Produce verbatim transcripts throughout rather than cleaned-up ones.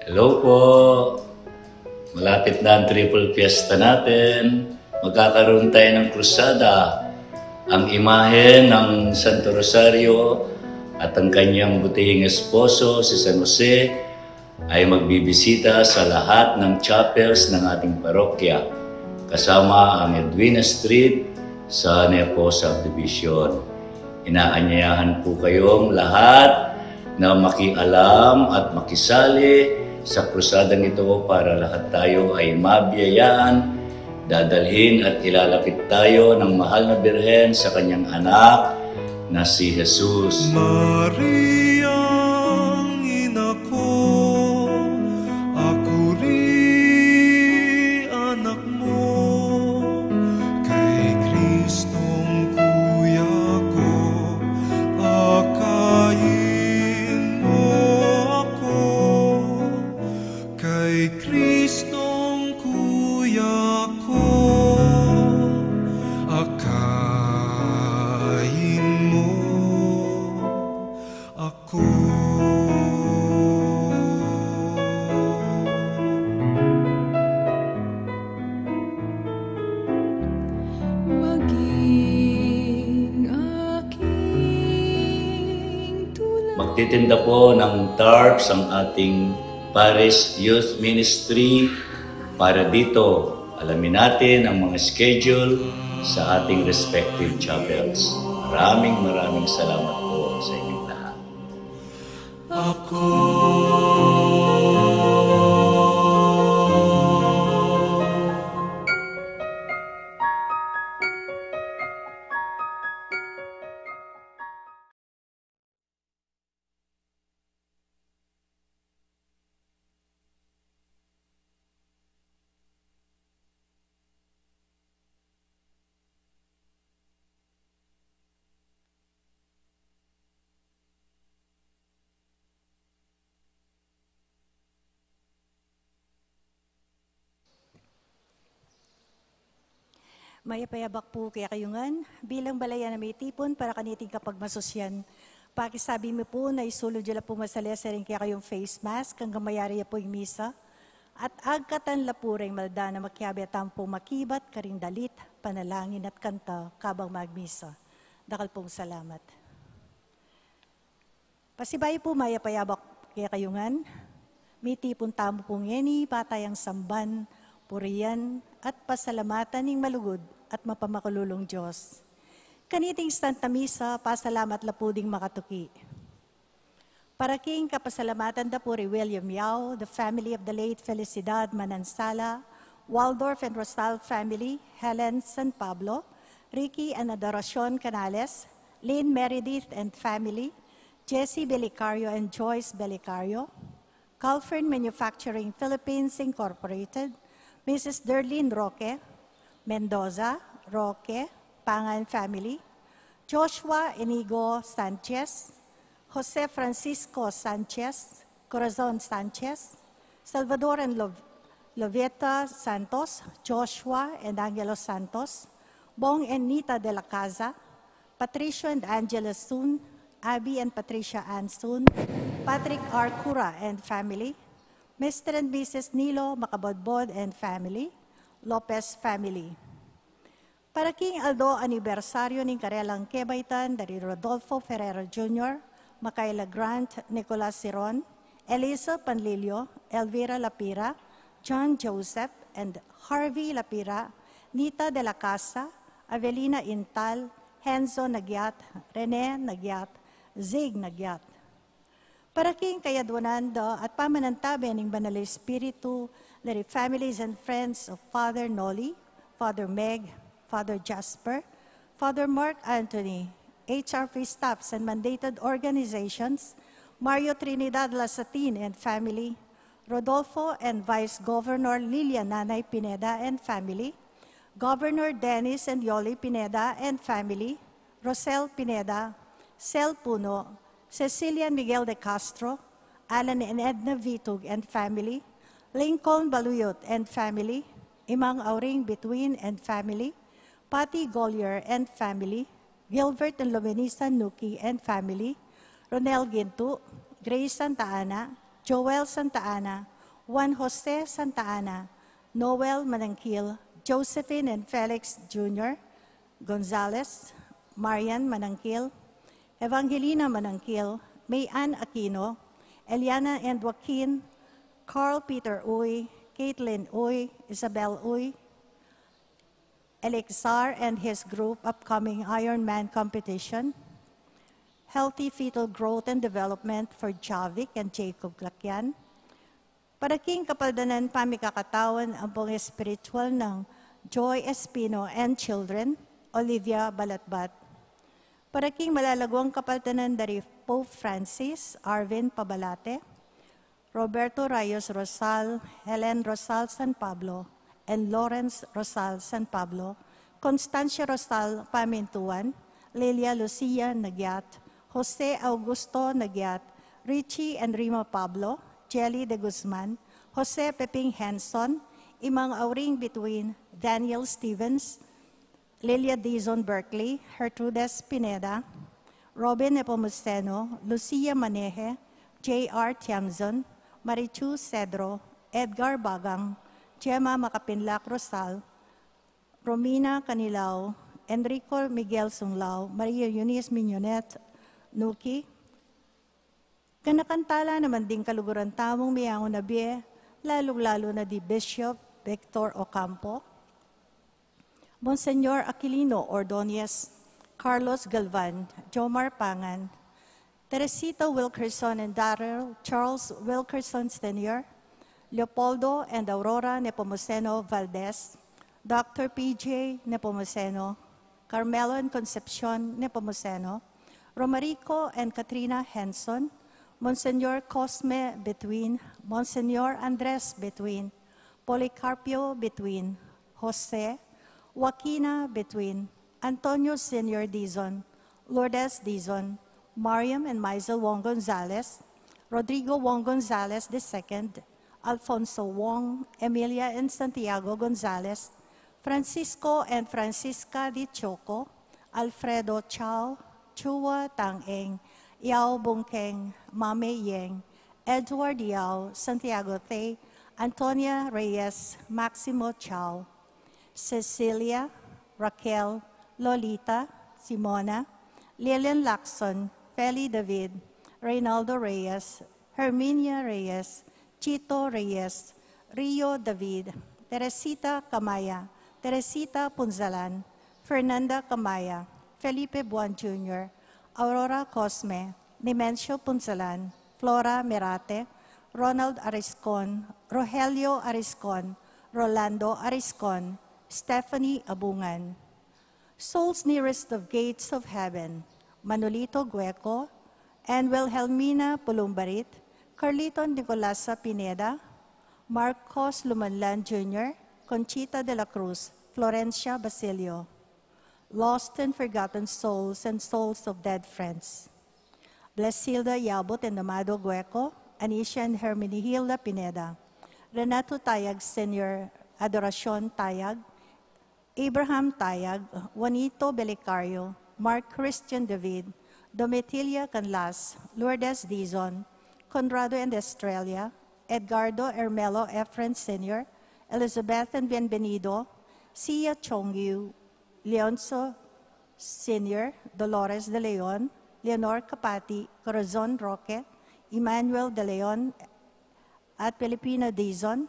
Hello po! Malapit na ang Triple Fiesta natin. Magkakaroon tayo ng krusada. Ang imahe ng Santo Rosario at ang kanyang butihing esposo, si San Jose, ay magbibisita sa lahat ng chapels ng ating parokya, kasama ang Edwina Street sa Nepo Subdivision. Inaanyayahan po kayong lahat na makialam at makisali sa krusadang ito para lahat tayo ay mabiyayaan, dadalhin at ilalapit tayo ng mahal na Birhen sa kanyang anak na si Jesus. Mariang ina ko, aku ri anak mo, kay Kristong kuya ko, akayin mo ako, kay Kristong kuya ko, akayin mo ako. Maging aking tulay. Magtitinda po ng tarps ang ating Parish Youth Ministry para dito. Alamin natin ang mga schedule sa ating respective chapels. Maraming, maraming salamat po sa inyong lahat. Ako. Mayap a yabak pu kekayu ngan, bilang balayan a mitipun para kaniting kapagmasusyan. Pakisabi mi pu na isulud yu la pu masalese ring kekayung face mask, anggang mayari ya pu ing misa. At agkatan la pu ring malda na makiabe tamu pung makibat karing dalit, panalangin at kanta kabang magmisa. Dakal pung salamat. Pasibayu pu mayap a yabak kekayu ngan, mitipun tamu pu ngeni, para tayang samban, purian, at pasalamatan ing malugud at mapamakalulung Dios. Kaniting Santa Misa, pasalamat la pu ding makatuki. Para king kapasalamatan da pu ri William Yao, the family of the late Felicidad Manansala, Waldorf and Rosal family, Helen San Pablo, Ricky and Adoracion Canales, Lynn Meredith and family, Jesse Belicario and Joyce Belicario, Calfern Manufacturing Philippines Incorporated, Missus Derlene Roque, Mendoza, Roque, Pangan family, Joshua Inigo Sanchez, Jose Francisco Sanchez, Corazon Sanchez, Salvador and Lo-, Loveta Santos, Joshua and Angelo Santos, Bong and Nita de la Casa, Patricio and Angela Sun, Abby and Patricia Ann Sun, Patrick R. Cura and family, Mister and Missus Nilo Macabodbod and family, Lopez family. Para king aldo anibersaryo ning karelang kebaitan da ri Rodolfo Ferrero Junior, Makayla Grant, Nicolas Siron, Elisa Panlilio, Elvira Lapira, John Joseph and Harvey Lapira, Nita de la Casa, Avelina Intal, Henzo Nagyat, Rene Nagyat, Zig Nagyat. Para king kayadwanan da at pamanantabe ning Banal a Espiritu, the families and friends of Father Noli, Father Meg, Father Jasper, Father Mark Anthony, H R P staffs and mandated organizations, Mario Trinidad Lasatin and family, Rodolfo and Vice Governor Lilia Nanay Pineda and family, Governor Dennis and Yoli Pineda and family, Rosel Pineda, Sel Puno, Cecilia Miguel de Castro, Alan and Edna Vitug and family, Lincoln Baluyot and family, Imang Auring Bituin and family, Patty Gollier and family, Gilbert and Lomenisa Nuki and family, Ronel Gintu, Grace Santa Ana, Joel Santa Ana, Juan Jose Santa Ana, Noel Manangkil, Josephine and Felix Junior Gonzalez, Marian Manangkil, Evangelina Manangkil, May Ann Aquino, Eliana and Joaquin, Carl Peter Uy, Caitlin Uy, Isabel Uy, Elixar and his group upcoming Ironman competition, healthy fetal growth and development for Javik and Jacob Glakian. Para king kapaldanan pamikakatawan ampong espiritual nang Joy Espino and children, Olivia Balatbat. Para king malalaguang kapaldanan dari Pope Francis, Arvin Pabalate, Roberto Rayos Rosal, Helen Rosal San Pablo, and Lawrence Rosal San Pablo, Constancia Rosal Pamintuan, Lilia Lucia Nagyat, Jose Augusto Nagyat, Richie and Rima Pablo, Jelly de Guzman, Jose Peping Henson, Imang Auring Bituin, Daniel Stevens, Lilia Dizon Berkeley, Gertrudes Pineda, Robin Nepomuceno, Lucia Maneje, J R Tiamzon, Marichu Cedro, Edgar Bagang, Gemma Makapinlak Rosal, Romina Canilao, Enrico Miguel Sunglao, Maria Eunice Mignonette Nuki, ganakan tala naman ding kaluguran tamung meangu na bie, lalung-lalu na di Bishop Victor Ocampo, Monsignor Aquilino Ordonez, Carlos Galvan, Jomar Pangan, Teresita Wilkerson and Daryl Charles Wilkerson Senior, Leopoldo and Aurora Nepomuceno Valdez, Doctor P J Nepomuceno, Carmelo and Concepcion Nepomuceno, Romarico and Katrina Henson, Monsignor Cosme Between, Monsignor Andres Between, Policarpio Between, Jose, Joaquina Between, Antonio Senior Dizon, Lourdes Dizon, Mariam and Maisel Wong Gonzalez, Rodrigo Wong Gonzalez the second, Alfonso Wong, Emilia and Santiago Gonzalez, Francisco and Francisca Di Choco, Alfredo Chao, Chua Tang Eng, Yao Bung Keng, Mame Yeng, Edward Yao, Santiago Tay, Antonia Reyes, Maximo Chao, Cecilia, Raquel, Lolita, Simona, Lilian Lacson, Feli David, Reynaldo Reyes, Herminia Reyes, Chito Reyes, Rio David, Teresita Camaya, Teresita Punzalan, Fernanda Camaya, Felipe Buan Junior, Aurora Cosme, Nemencio Punzalan, Flora Merate, Ronald Ariscon, Rogelio Ariscon, Rolando Ariscon, Stephanie Abungan. Souls nearest the gates of heaven, Manolito Gueco and Wilhelmina Pulumbarit, Carlito and Nicolasa Pineda, Marcos Lumanlan Junior, Conchita de la Cruz, Florencia Basilio. Lost and forgotten souls and souls of dead friends. Blesilda Yabut and Amado Gueco, Anicia and Herminihilda Pineda, Renato Tayag Senior, Adoracion Tayag, Abraham Tayag, Juanito Belicario, Mark Christian David, Domitilla Canlas, Lourdes Dizon, Conrado and Estrella, Edgardo Ermelo Efren Senior, Elizabeth and Bienvenido, Sia Chongyu, Leonso Senior, Dolores de Leon, Leonor Capati, Corazon Roque, Emmanuel de Leon, at Filipina Dizon,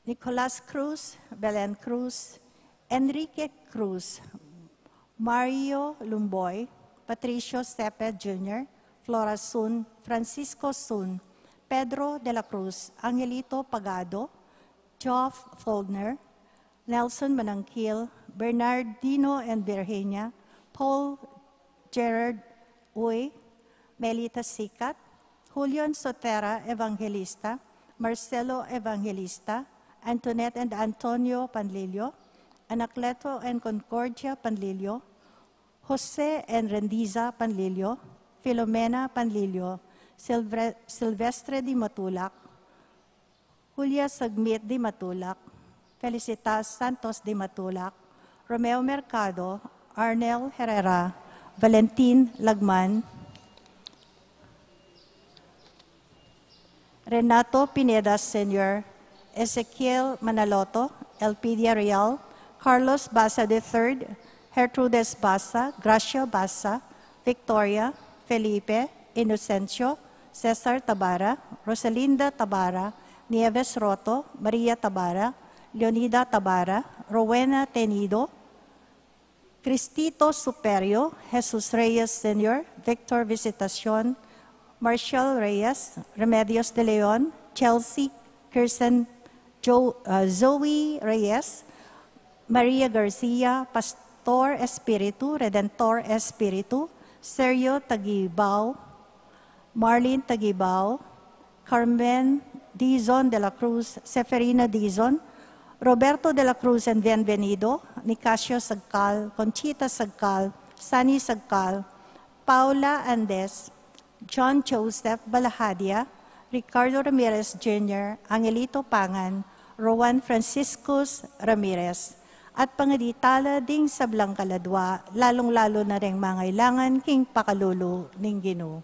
Nicolas Cruz, Belen Cruz, Enrique Cruz, Mario Lumboy, Patricio Sepe Junior, Flora Sun, Francisco Sun, Pedro de la Cruz, Angelito Pagado, Geoff Foldner, Nelson Manangkil, Bernardino and Virginia, Paul Gerard Uy, Melita Sikat, Julian Sotera Evangelista, Marcelo Evangelista, Antoinette and Antonio Panlilio, Anacleto and Concordia Panlilio, Jose and Rendiza Panlilio, Filomena Panlilio, Silvre-, Silvestre Di Matulak, Julia Sagmit Di Matulak, Felicitas Santos Di Matulak, Romeo Mercado, Arnel Herrera, Valentin Lagman, Renato Pineda Senior, Ezekiel Manaloto, Elpidia Real, Carlos Basa the third, Gertrudes Basa, Gracia Basa, Victoria, Felipe, Inocencio, Cesar Tabara, Rosalinda Tabara, Nieves Roto, Maria Tabara, Leonida Tabara, Rowena Tenido, Cristito Superio, Jesus Reyes Senior, Victor Visitacion, Marshall Reyes, Remedios de Leon, Chelsea Kirsten, Jo- uh, Zoe Reyes, Maria Garcia, Pastor Espiritu, Redentor Espiritu, Sergio Tagibao, Marlene Tagibao, Carmen Dizon de la Cruz, Seferina Dizon, Roberto de la Cruz and Bienvenido, Nicasio Sagcal, Conchita Sagcal, Sunny Sagcal, Paula Andes, John Joseph Balahadia, Ricardo Ramirez Junior, Angelito Pangan, Rowan Franciscus Ramirez, at pangadi tala ding sablang kaladwa, lalung-lalo na reng mangailangan king pakalulu ning Ginu.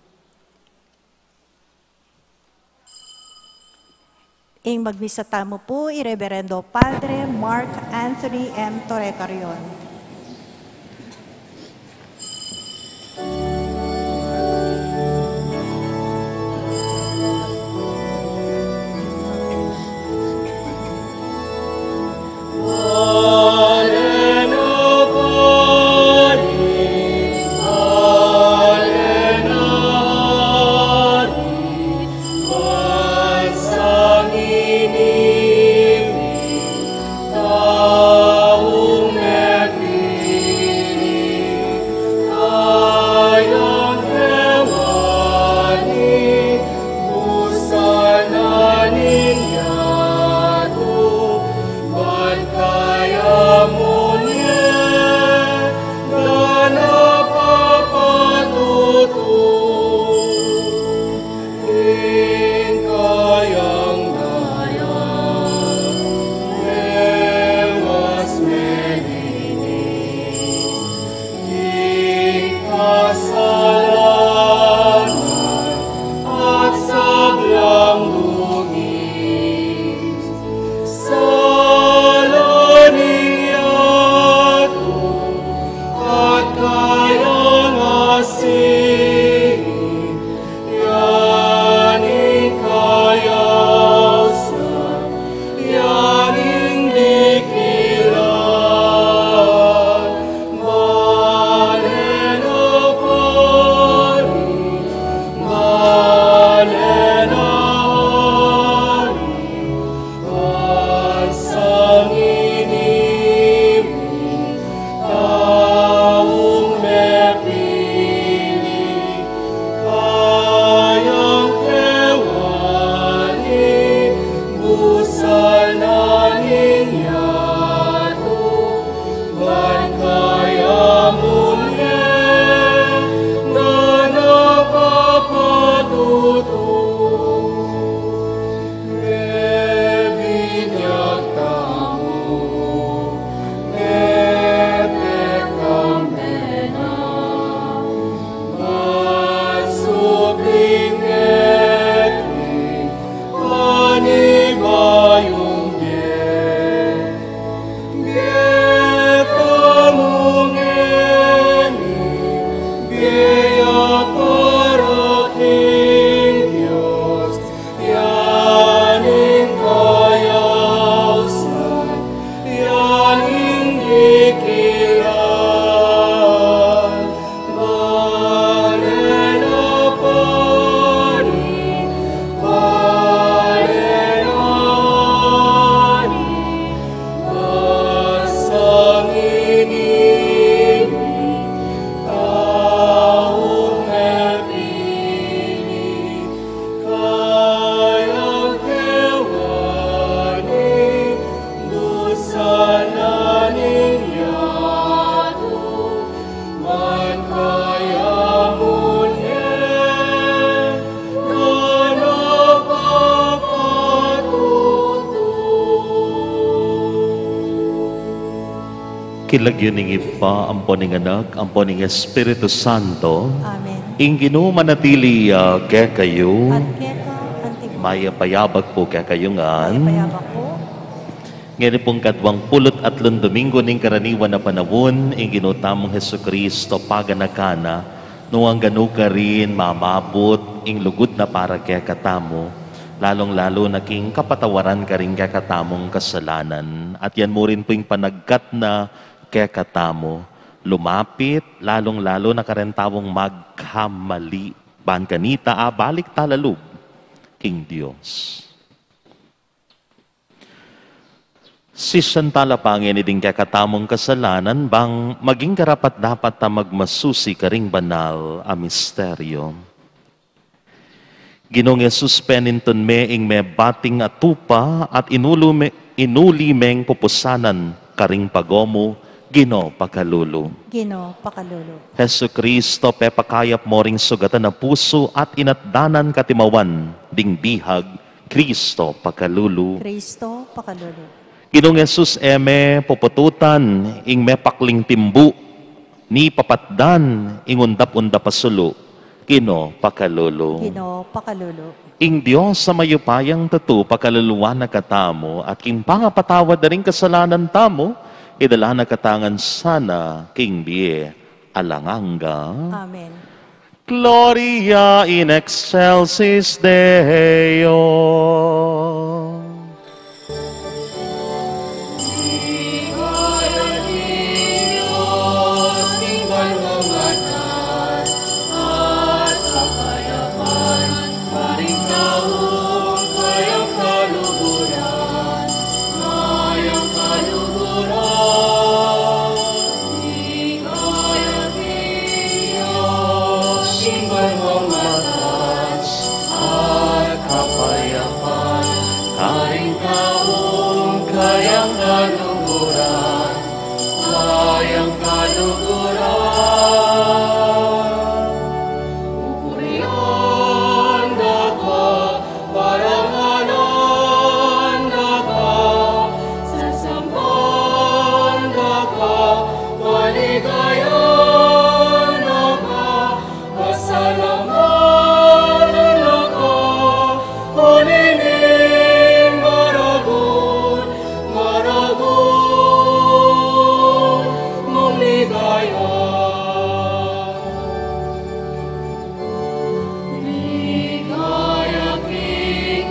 Ing magmisa tamu pu i Reverendo Padre Mark Anthony M. Torrecarion. King lagyu ning Ibpa, ampo ning Anak, ampo ning Espiritu Santo. Amen. Ing Ginu manatili ya kekayu. At keka antimu. Mayap a abak pu kekayu ngan. Mayap a abak pu. Ngeni pung kadwang pulu't atlung Domingo ning karaniwan a panaun, ing Ginu tamung Jesucristo paganakan na, nuan ganu karin mamabut ing lugud na para kekatamu, lalung-lalu na king kapatawaran karing kekatamung kasalanan. At yan mu rin pu ing panagkat na kekatamu, lumapit, lalung-lalu na karing taung magkamali. Ban kanita, abalik tala lub king Dios. Sisian tala pa ngeni ding kekatamung kasalanan, bang maging karapat-dapat ta magmasusi karing banal a misteryo. Ginung Jesus, penintun me ing mebating a tupa at inulu me, inuli meng pupusanan karing pagomu, Ginu pakalulu. Ginu pakalulu. Jesucristo, pepakayap mo ring sugatan a pusu at inatdanan katimawan ding bihag, Cristo pakalulu. Cristo pakalulu. Ginung Jesus, e me pupututan ing mepakling timbu, ni papatdan ing undap-undap a sulu, Ginu pakalulu. Ginu pakalulu. Ing Dios a mayupayang tutu pakaluluan na katamu at king pangapatawad da ring kasalanan tamu, idala na kata ngan sana king bie alang angga. Amen. Gloria in excelsis Deo. At kapayapan karing taung kayang kaluguran, kayang kaluguran. Pupurian da ka, parangalan da ka, sasamban da ka, paligayan da ka, pasalamatan da ka, uli ning maragul, maragul mung ligaya. Ligaya king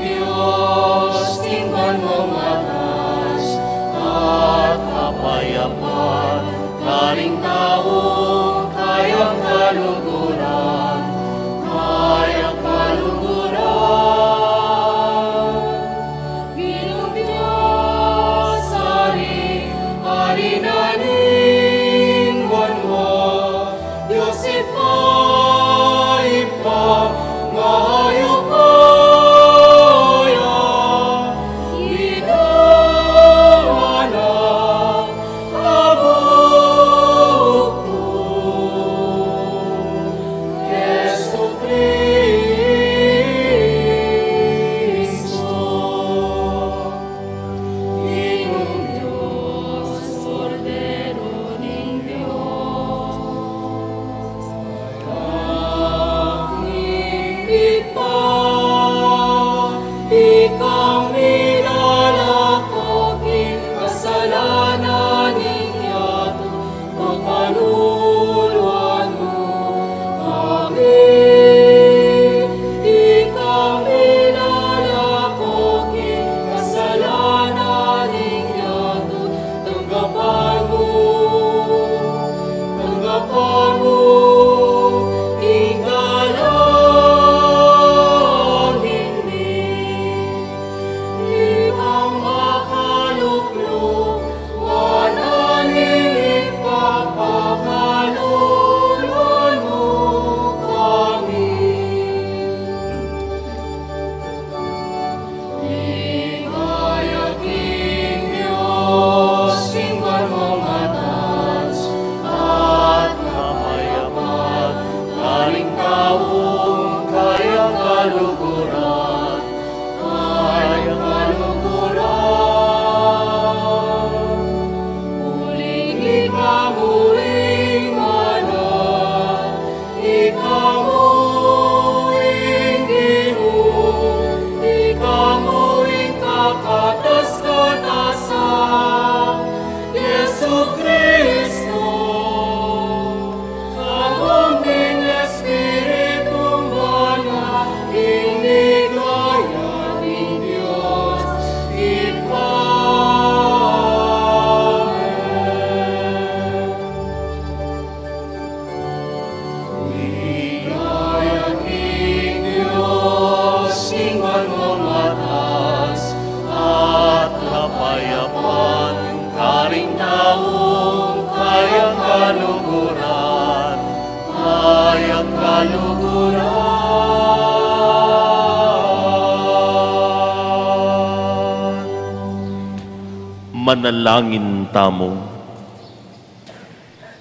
Manalangin tamu.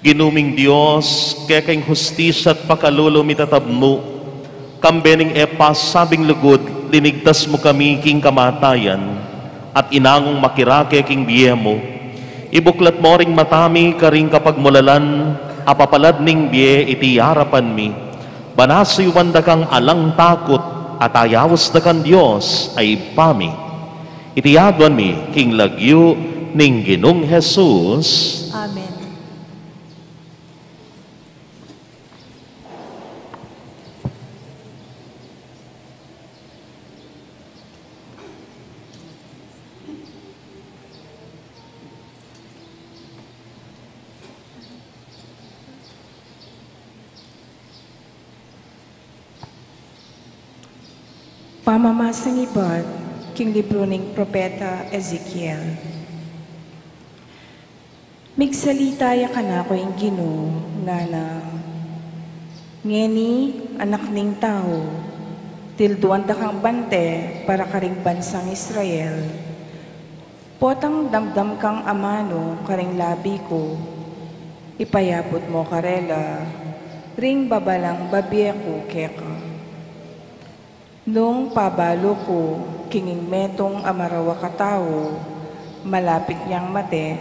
Ginu ming Dios, keka ing hustisya at pakalulu mitatabmu, kambe ning e pasabing lugud, linigtas mu kami king kamatayan, at inangung makirake king bie mu. Ibuklat mo ring mata mi karing kapagmulalan a papalad ning bie iti arapan mi. Ban asuyuan da kang alang takut, at ayaus da kang Dios a Ibpa mi. Iti aduan mi king lagyu ning Ginung Jesus. Amen. Pamamasang ibat king libru ning Propeta Ezekiel. Migsalita ya kanaku ing Ginu, ngana: Ngeni, anak ning tau, tilduan da kang bante para karing bansang Israel. Potang damdam kang amanu karing labi ku, ipayabut mo karela ring babalang babie ku keka. Nung pabalu ku king ing metung a marawak a tau, malapit yang mate,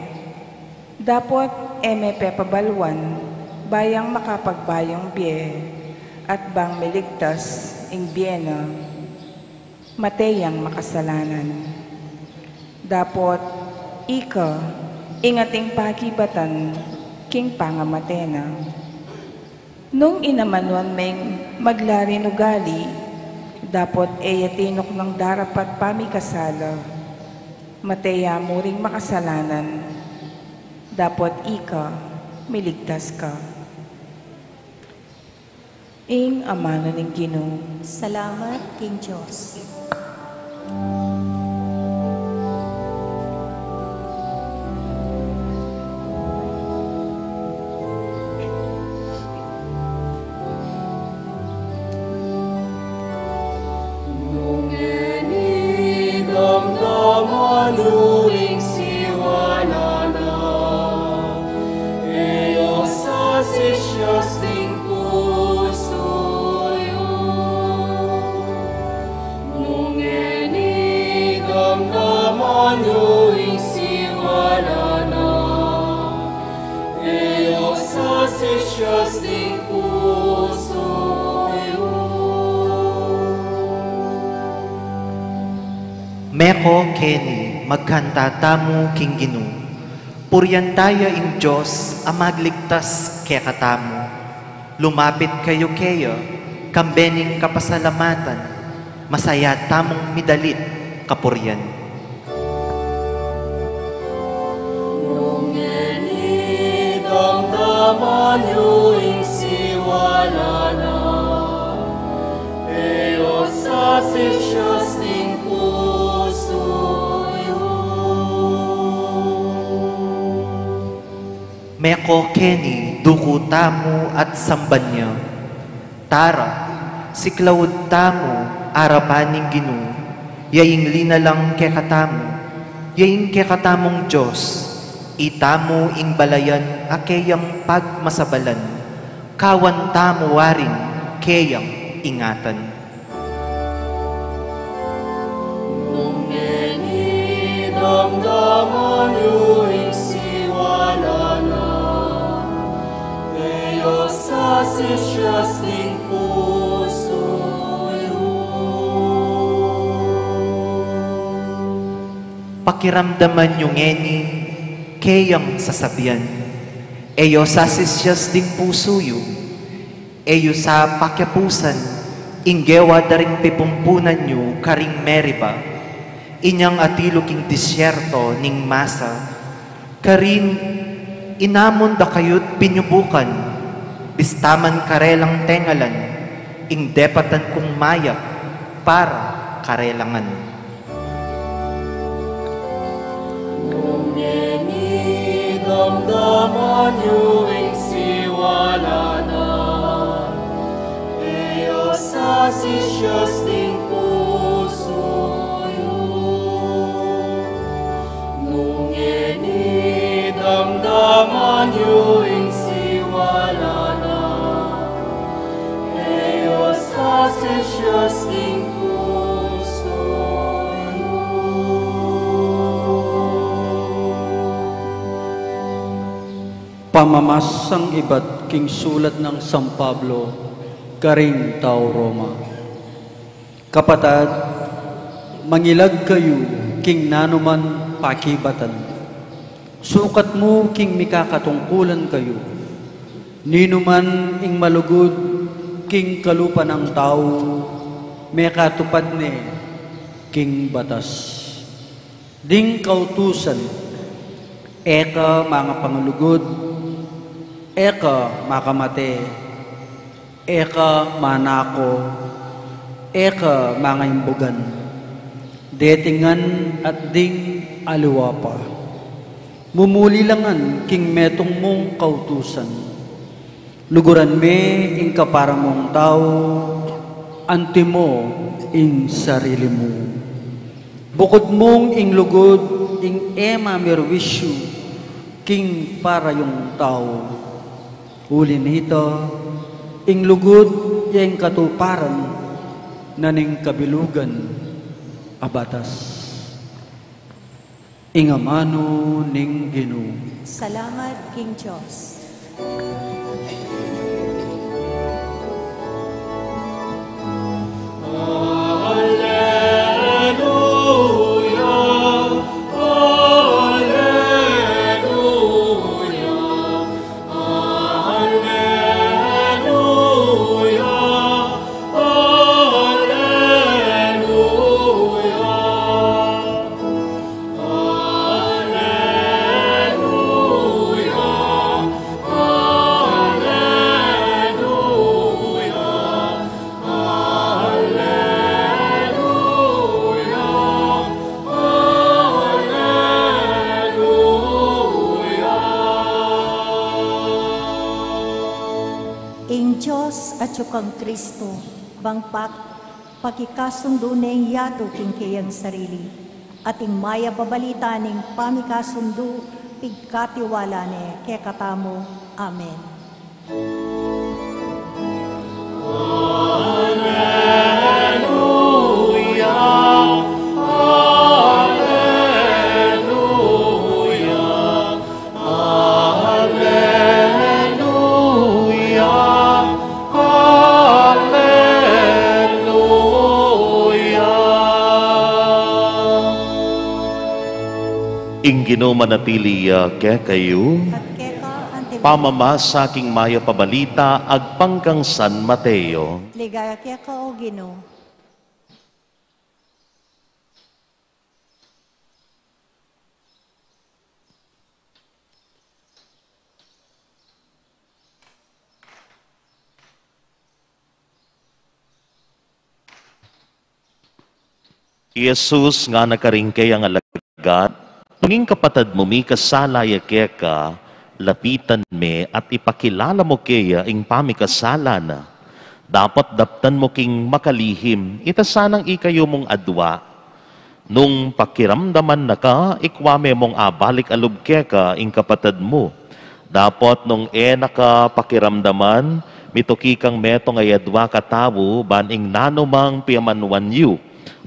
dapot e me pepabaluan, ba yang makapagbayung bie, at bang miligtas ing bie na. Mate yang makasalanan. Dapot ika ing ating pakibatan king pangamate na. Nung inamanuan meng magla ring ugali, dapot e ya tinuknang darapat pamikasala, mate ya mu ring makasalanan, dapot ika miligtas ka. Ing amanu ning Ginu. Salamat king Dios. Nung ngeni damdaman yu ing siwala na, e yu sasisias ing pusu yu. Nung ngeni damdaman yu ing siwala na, e yu sasisias ing pusu yu. Meko keni, magkanta tamu king Ginu. Purian taya ing Dios a magligtas kekatamu. Lumapit kayu keya, kambe ning kapasalamatan, masaya tamung midalit kapurian. Nung ngeni damdaman yu ing siwala na, e yu sasisias ing pusu yu. Meko keni, duku tamu at samban ya. Tara, siklaud tamu arapan ning Ginu, ya ing linalang kekatamu, ya ing kekatamung Dios, itamu ing balayan a keyang pagmasabalan, kawan tamu waring keyang ingatan. Nung ngeni damdaman yu ing siwala na, e yu sasisias ing pusu yu. Pakiramdaman yu ngeni keyang sasabian, e yu sasisias ding pusu yu, e yu sa pakiapusan ing gewa da ring pipumpunan yu karing Meriba, inyang atilu king disyerto ning Masa. Karin, inamun da kayut binyubukan, bista man karelang tengalan ing depatan kung mayap para karela ngan. Nung ngeni damdaman yu ing siwala na, e yu sasisias ding pusu yu. Nung Pamamasang ibat king sulat nang San Pablo karing tau Roma. Kapatad, mangilag kayu king nanuman pakibatan. Sukat mu king mikakatungkulan kayu. Ninuman ing malugud king kalupa nang tau, mekatupad ne king batas. Ding kautusan, e ka mangapangalugud, e ka makamate, e ka manako, e ka mangaimbugan. Deti ngan at ding aliwa pa. Mumuli la ngan king metung mung kautusan. Luguran me ing kapara mung tau, antimo ing sarili mu. Bukud mung ing lugud ing e mamerwisyu king para yung tau. Uli nita, ing lugud ya ing katuparan na ning kabilugan a batas. Ing amanu ning Ginu. Salamat king Dios. Ing Dios atyu kang Kristo, bang pak-, pakikasundu ne ing yatu king keyang sarili, at ing mayap a balita ning pamikasundu, pigkatiwala ne kekatamu. Amen. Alleluia, alleluia, alleluia, alleluia. Ing Ginu manatili ya kekayu. At keka antimu. Pamamasa king mayap a balita agpang kang San Mateo. Ligaya keka, O Ginu. I Jesus ngana karing keyang alagad, "Nung ing kapatad mu mikasala ya keka, lapitan me at ipakilala mu keya ing pamikasala na. Dapot daptan mu king makalihim, ita sanang ikayu mung adua. Nung pakiramdaman na ka, ikua me mung abalik a lub keka ing kapatad mu. Dapot nung e na ka pakiramdaman, mituki kang metung a yadua katamu, ban ing nanumang piamanuan yu,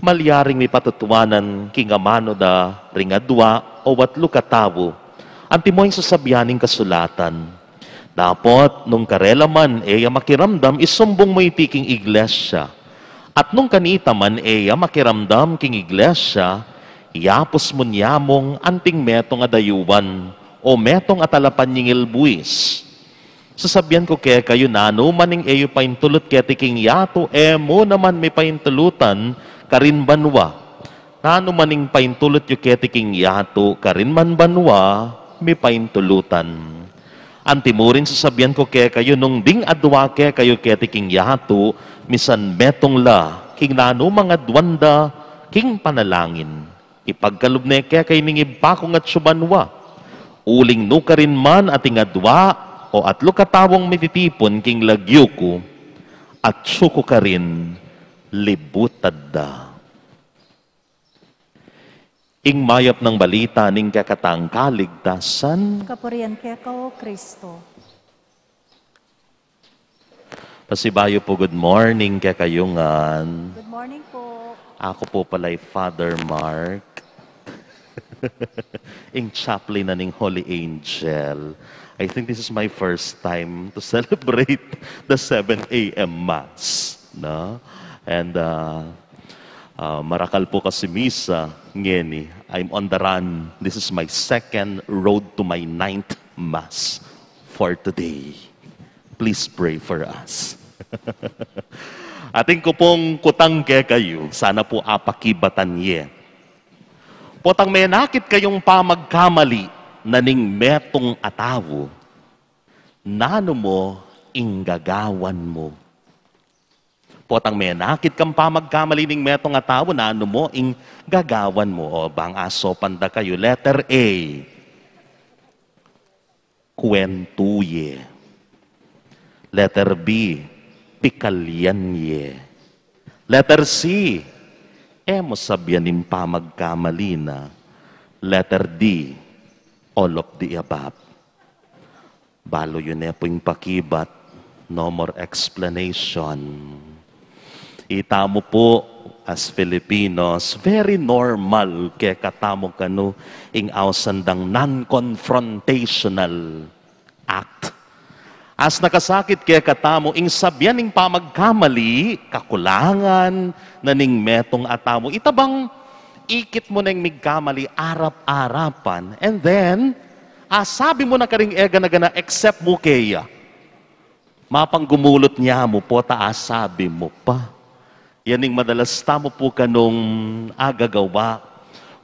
malyaring mipatutuanan king amanu da ring adua o atlu katamu. Antimo ing sasabian ning kasulatan. Dapot, nung karela man e ya makiramdam, isumbung mu iti king iglesia. At nung kanita man e ya makiramdam king iglesia, yapus mu ne mung anting metung a dayuan, o metung a talapanyingil buis. Sasabian ku kekayu, nanu man ing e yu paintulut keti king yatu, e mu naman mipaintulutan karin banua. Nanu man ing paintulut yu keti king yatu, karin man banua mipaintulutan. Antimo rin sasabian ku kekayu, nung ding adua kekayu keti king yatu, misan metung la king nanumang aduan da king panalangin, ipagkalub ne keka ining Ibpa kung atsu banua. Uling nukarin man ating adua o atlu katamung mititipun king lagyu ku, atsu ku karin libutan da." Ing mayap nang balita ning kekatang kaligtasan. Kapurian keka, O Kristo. Pasibayu po, good morning kekayu ngan. Good morning po. Aku po pala i Father Mark. Ing chaplain na ning Holy Angel. I think this is my first time to celebrate the seven a m Mass, no? And, uh, uh, marakal pu kasi misa ngeni. I'm on the run. This is my second road to my ninth Mass for today. Please pray for us. Atin ku pung kutang kekayu, sana pu apakibatan ye. Potang menakit kayung pamagkamali na ning metung a tau, nanu mu ing gagawan mu? Potang menakit kang pamagkamali ning metung a tau, nanu mu ing gagawan mu? O, bang asopan da kayu. Letter A, kuwentu ye. Letter B, pikalyan ye. Letter C, e mu sabian ing pamagkamali na. Letter D, all of the above. Balu yu ne pu ing pakibat, no more explanation. Itamu pu, as Filipinos, very normal kekatamu kanu ing ausan dang non-confrontational act. As nakasakit kekatamu ing sabian ing pamagkamali, kakulangan na ning metung a tau. Ita bang ikit mu neng migkamali arap-arapan, and then, asabi mu na karing e gana-gana, except mu keya. Mapang gumulut ne mu, pota asabi mu pa. Yan ing madalas tamu pu kanung agagawa.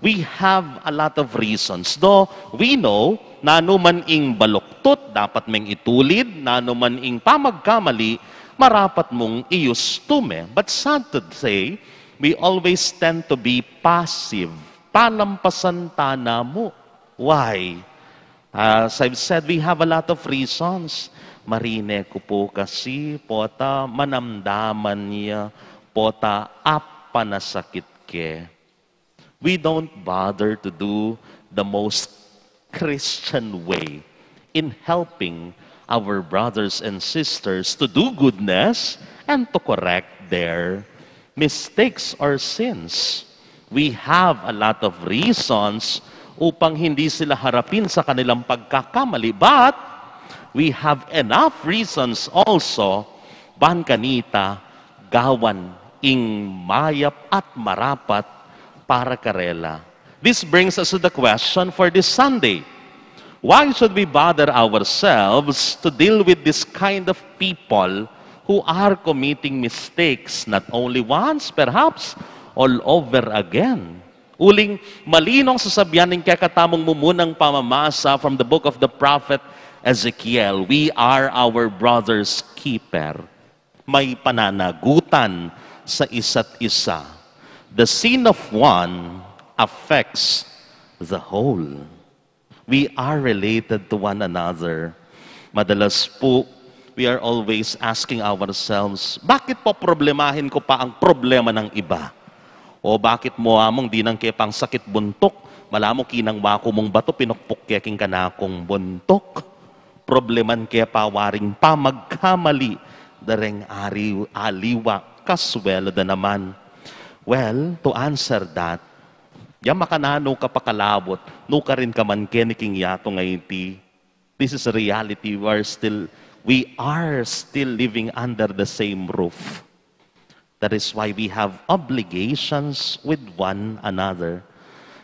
We have a lot of reasons. Though we know, nanu man ing baluktut, dapat meng itulid, nanu man ing pamagkamali, marapat mung iustum e. But sad to say, we always tend to be passive. Palampasan tana mu. Why? As I've said, we have a lot of reasons. Marine ku pu kasi, pota manamdaman ya, pota apanasakit ke. We don't bother to do the most Christian way in helping our brothers and sisters to do goodness and to correct their mistakes or sins. We have a lot of reasons upang hindi sila harapin sa kanilang pagkakamali, but we have enough reasons also ban kanita gawan ing mayap at marapat para karela. This brings us to the question for this Sunday. Why should we bother ourselves to deal with this kind of people who are committing mistakes, not only once, perhaps all over again? Uling malinong sasabian ning kekatamung mumunang pamamasa from the book of the prophet Ezekiel, "We are our brother's keeper." May pananagutan sa isa't isa. The sin of one affects the whole. We are related to one another. Madalas po, we are always asking ourselves, "Bakit po problemahin ko pa ang problema ng iba?" O bakit mo among dinang ke pang sakit buntuk? Malamu kinang waku mong bato, pinukpuk ke king kanakung buntuk. Probleman ke pa waring pamagkamali da reng ari-, aliwa, kaswela da naman. Well, to answer that, ya makananu ka pakalabut, nukarin ka man keni king yatu a iti. This is a reality. We are still, we are still living under the same roof. That is why we have obligations with one another.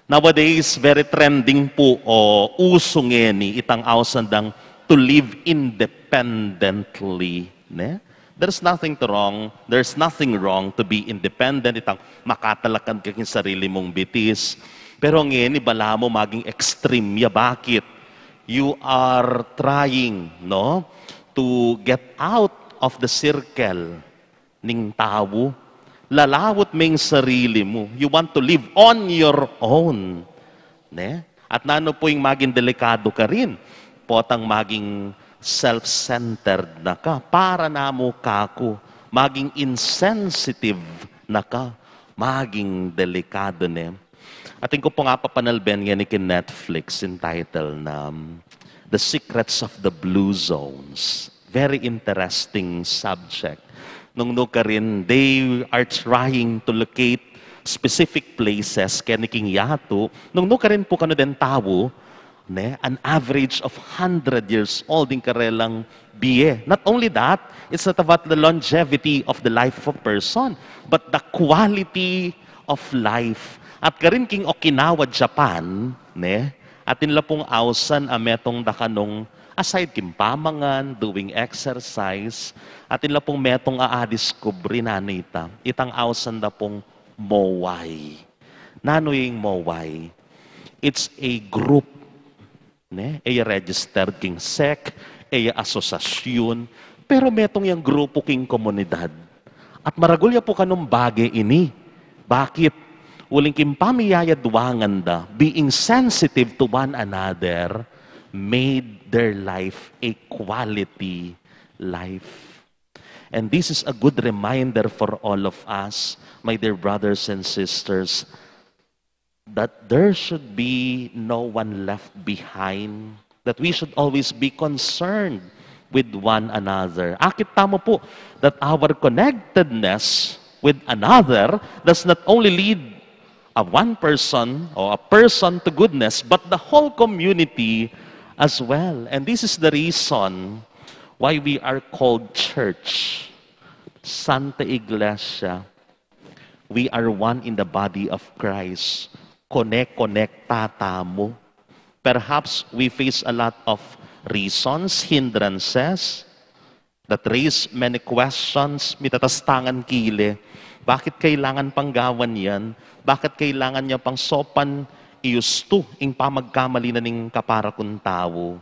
Nowadays, very trending po o uso ngeni itang ausan dang to live independently, ne? There's nothing to wrong, there's nothing wrong to be independent, itang makatalakad ka king sarili mong bitis. Pero ngeni, balamu maging extreme ya. Bakit? You are trying, no, to get out of the circle ning tau, lalawut me ing sarili mu. You want to live on your own. Ne? At nanu po ing maging delikadu karin? Potang maging self-centered na ka. Para namu kaku, maging insensitive na ka. Maging delikadu, ne? Atin ku pung apapanalben ngeni king Netflix, entitled na, um, The Secrets of the Blue Zones. Very interesting subject. Nung nukarin, they are trying to locate specific places, keni king yatu, nung nukarin pu kanu deng tau, ne, an average of hundred years old ing karelang bie. Not only that, it's not about the longevity of the life of a person, but the quality of life. At karin king Okinawa, Japan, ne, atin la pung ausan a metung da kanung, aside king pamangan, doing exercise, atin la pung metung a adiskubre nanu ita. Itang ausan da pung mowai. Nanu ing mowai? It's a group, ne? E ya registered king sect, e ya asosasyun, pero metung yang grupu king komunidad. At maragul ya pu kanung bage ini. Bakit? Uling king pamiyayadwangan da, being sensitive to one another, made their life a quality life. And this is a good reminder for all of us, my dear brothers and sisters, that there should be no one left behind, that we should always be concerned with one another. Akit tamu pu that our connectedness with another does not only lead a one person or a person to goodness, but the whole community as well. And this is the reason why we are called church, Santa Iglesia. We are one in the body of Christ. Konek-konekta tamu. Perhaps we face a lot of reasons, hindrances, that raise many questions, mitatastangan kile. Bakit kailangan pang gawan yan? Bakit kailangan ya pang sopan iustu ing pamagkamali na ning kapara kung tau?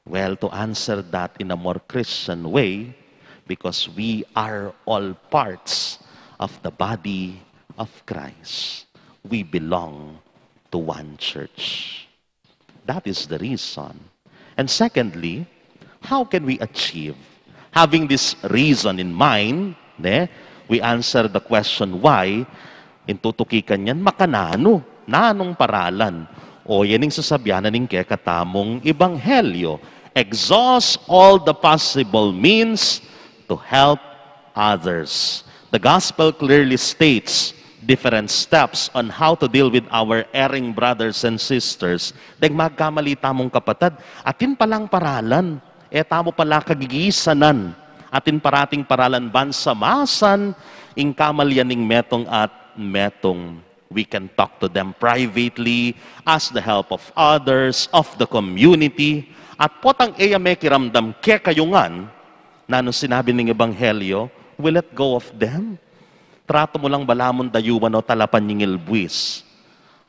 Well, to answer that in a more Christian way, because we are all parts of the body of Christ. We belong to one church. That is the reason. And secondly, how can we achieve? Having this reason in mind, ne, we answer the question why, ing tutukikan yan, makananu, nanung paralan? O, yan ing sasabyan na ning kekatamung ebanghelyo. Exhaust all the possible means to help others. The gospel clearly states different steps on how to deal with our erring brothers and sisters. Deng magkamali tamung kapatad, atin palang paralan, e tamu pala kagigisanan, atin parating paralan ban samasan ing kamalian ning metung at metung. We can talk to them privately, ask the help of others, of the community, at potang e ya mekiramdam kekayu ngan, nanu sinabi ning ebanghelyo, we let go of them. Tratu mu lang balamun dayuan o talapan ing ilbuis.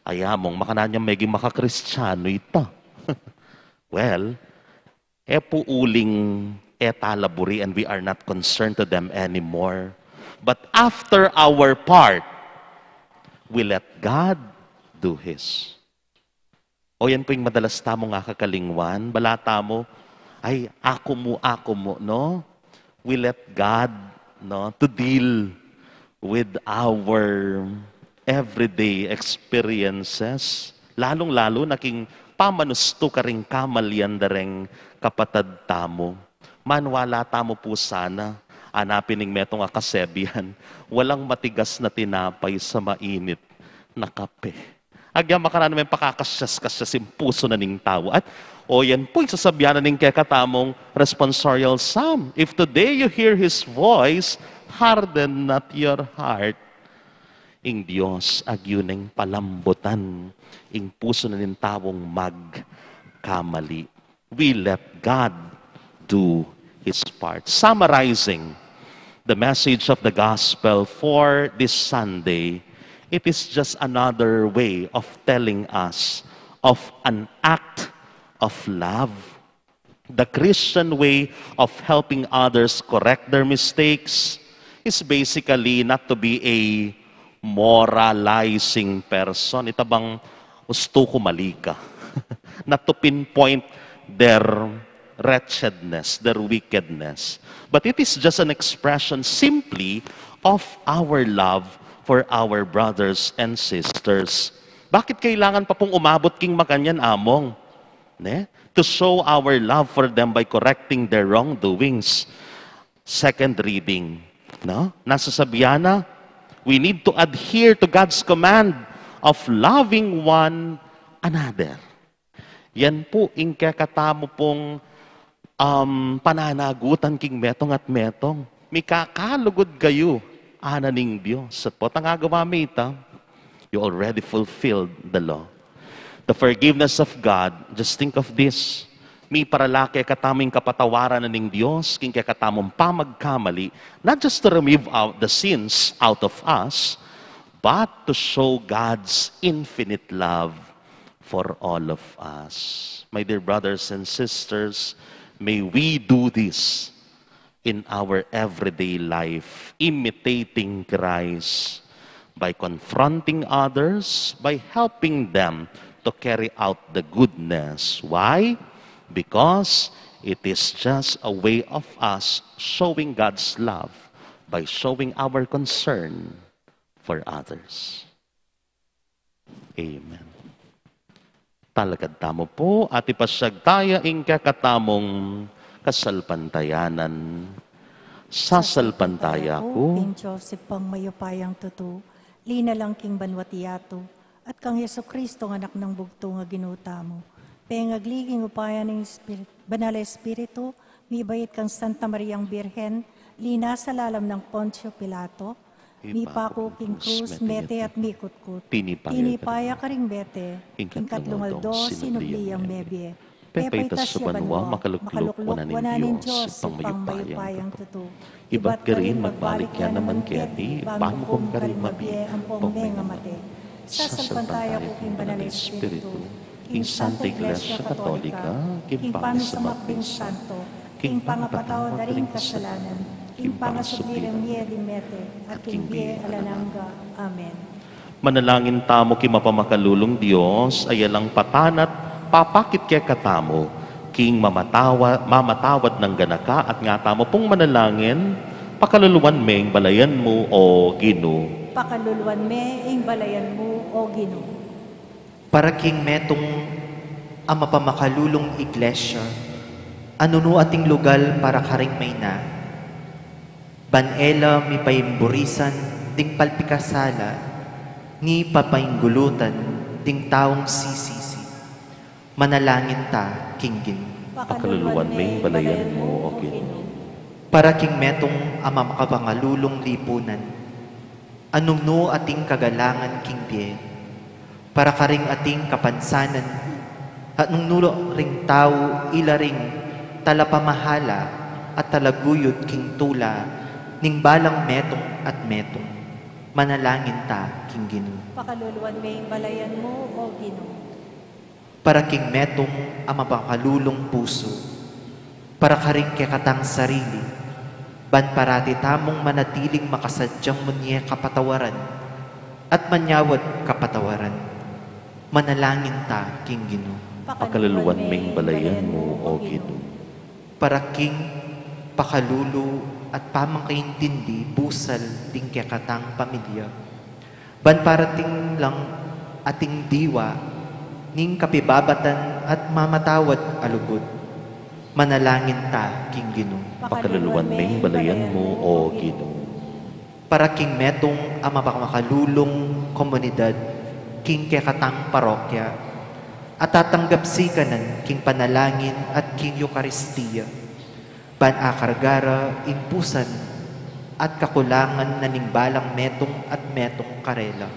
Aya mung, makananu yang meging makakristiyanu ita? Well, e pu uling e ta la buri and we are not concerned to them anymore. But after our part, we let God do His. O, yan pu ing madalas tamung akakalingwan. Bala tamu, ay, aku mu, aku mu, no? We let God, no, to deal with our everyday experiences. Lalung-lalu na king pamanustu karing kamalian da reng kapatad tamu. Maniwala tamu pu sana, anapin ing metung a kasebian, walang matigas na tinapay sa mainit na kape. Agya makananu meng pakakasyas-kasyas ing pusu na ning tau. At, o, yan pu ing sasabyan na ning kekatamung responsorial psalm. If today you hear His voice, harden not your heart. Ing Dios agyu neng palambutan ing pusu na ning taung magkamali. We let God do His part. Summarizing the message of the gospel for this Sunday, it is just another way of telling us of an act of love. The Christian way of helping others correct their mistakes is basically not to be a moralizing person. Ita bang ustu ku mali ka. Not to pinpoint their wretchedness, their wickedness. But it is just an expression simply of our love for our brothers and sisters. Bakit kailangan pa pung umabot king makanyan, among? Ne? To show our love for them by correcting their wrongdoings. Second reading, no? Nasasabian na, We need to adhere to God's command of loving one another. Yan pu ing kekatamu pung, um, pananagutan king metung at metung. Mikakalugud kayu, ana ning Dios. Sapot ing agawa mi ita, you already fulfilled the law. The forgiveness of God, just think of this. Miparala kekatamu ing kapatawaran na ning Dios king kekatamung pamagkamali, not just to remove out the sins out of us, but to show God's infinite love for all of us. My dear brothers and sisters, may we do this in our everyday life, imitating Christ by confronting others, by helping them to carry out the goodness. Why? Because it is just a way of us showing God's love by showing our concern for others. Amen. Talakad tamu pu at ipasyag taya ing kekatamung kasalpantayanan. Sasalpantaya ku king Dios Ibpang mayupayang tutu, linalang king banwa't yatu, at kang Jesucristo, anak nang bugtung a Ginu tamu, pengagli king upaya ning Espiritu, Banal Espiritu, mibait kang Santa Mariang Birhen, linasa lalam nang Poncio Pilato, mipaku king krus, mete at mikutkut. Tinipa ya karing mete, king katlung aldo sinubli yang mebie. Pepaitas ya banua, makalukluk wanan ning Dios Ibpang mayupayang tutu. Ibat karin magbalik ya naman keti, ban mukum karing mabie ampong mengamate. Sasalpantaya ku king Banal a Espiritu, king Santa Iglesia Katolika, king pamisamak ding santo, king pangapatawad da ring kasalanan, king pangasubli ring mie ding mete, at king bie alang angga. Amen. Manalangin tamu king mapamakalulung Dios, a yalang patan at papakit kekatamu king mamatawa-, mamatawad nang ganaka, at ngatamu pung manalangin, pakaluluan me ing balayan mu, O Ginu. Pakaluluan me ing balayan mu, O Ginu. Para king metung a mapamakalulung iglesia, a nunu ating lugal para karing maina, ban e la mipaimburisan ding palpikasala, ni papainggulutan ding taung sisisi. Manalangin ta king Ginu. Pakaluluan me ing balayan mu, O Ginu. Para king metung a mapamakalulung lipunan, a nunu ating kagalangan king bie, para karing ating kapansanan, at nung nulo ring tau ila ring talapamahala at talaguyud king tula ning balang metung at metung. Manalangin ta king Ginu. Pakaluluan me ing balayan mu, O Ginu. Para king metung a mapakalulung pusu, para karing kekatang sarili, ban parati tamung manatiling makasadyang munye kapatawaran at manyawad kapatawaran. Manalangin ta king Ginu. Pakaluluan me ing balayan mu, O Ginu. Para king pakalulu at pamakaintindi busal ding kekatang pamilya, ban parating lang ating diwa ning kapibabatan at mamatawad a lugud. Manalangin ta king Ginu. Pakaluluan me ing balayan mu, O Ginu. Para king metung a mapamakalulung komunidad king kekatang parokya, a tatanggap sikanan king panalangin at king Eukaristia, ban akarga ra ing pusan at kakulangan na ning balang metung at metung karela.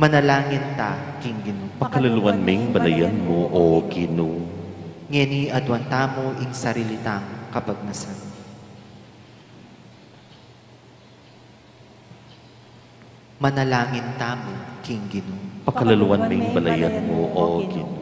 Manalangin ta king Ginu. Pakaluluan me ing balayan mu, O Ginu. Ngeni aduan tamu ing sarili tang kapagnasan. Manalangin tamu king Ginu. Pakaluluan me ing balayan mu, O Ginu.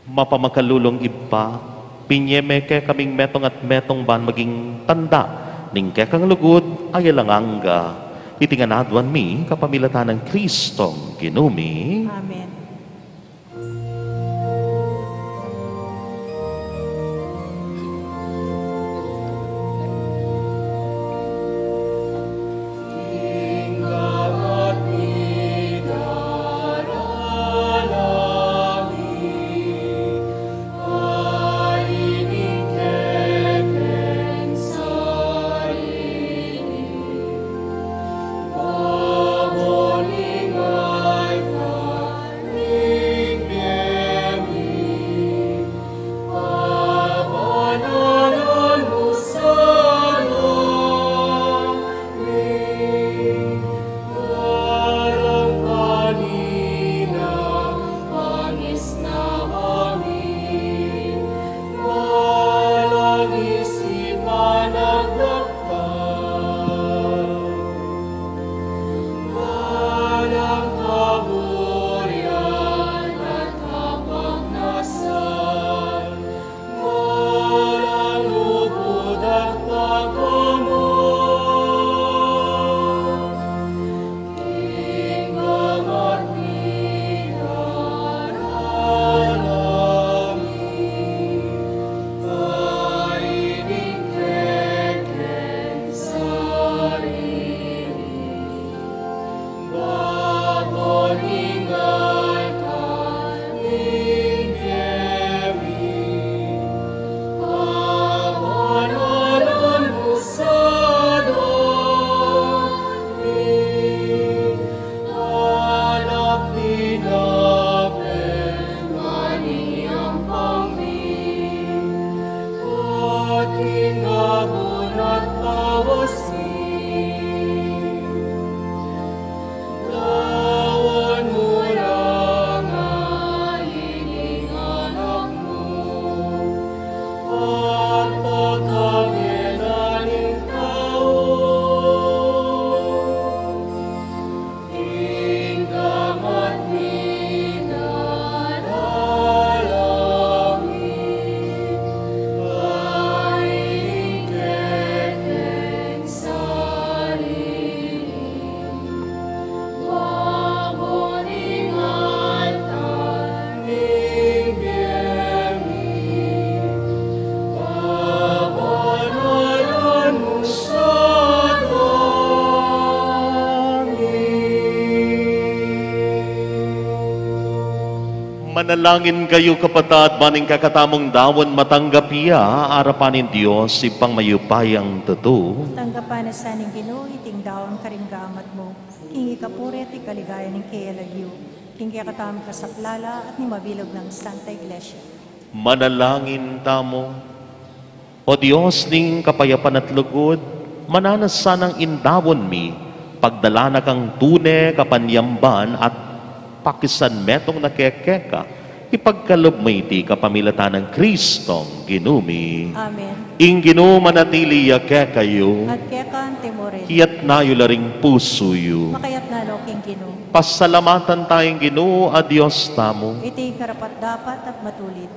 Mapamakalulung Ibpa, binye me kekaming metung at metung ban maging tanda ning kekang lugud a alang angga. Iti ngan aduan mi kapamilatan nang Kristong Ginu mi. Amen. Manalangin kayu, kapatad, ban ing kekatamung daun matanggap ya arapan ning Dios Ibpang mayupayang tutu. Tanggapan na sa ning Ginu iting daun karing gamat mu, king ikapuri at ikaligaya ning kaya lagyu, king kekatamung kasaplalan at ning mabilug nang Santa Iglesia. Manalangin tamu. O Dios ning kapayapan at lugud, mananu sanang ing daun mi, pagdala na kang tune kapanyamban at pakisanmetung na kekeka, ipagkalub mu iti kapamilatan nang Kristong Ginu mi. Amen. Ing Ginu manatili ya kekayu. At keka mu rin. Itas yu la ring pusu yu. Makaitas no king Ginu. Pasalamatan taya ing Ginu a Dios tamu. Iti karapat-dapat at matulid.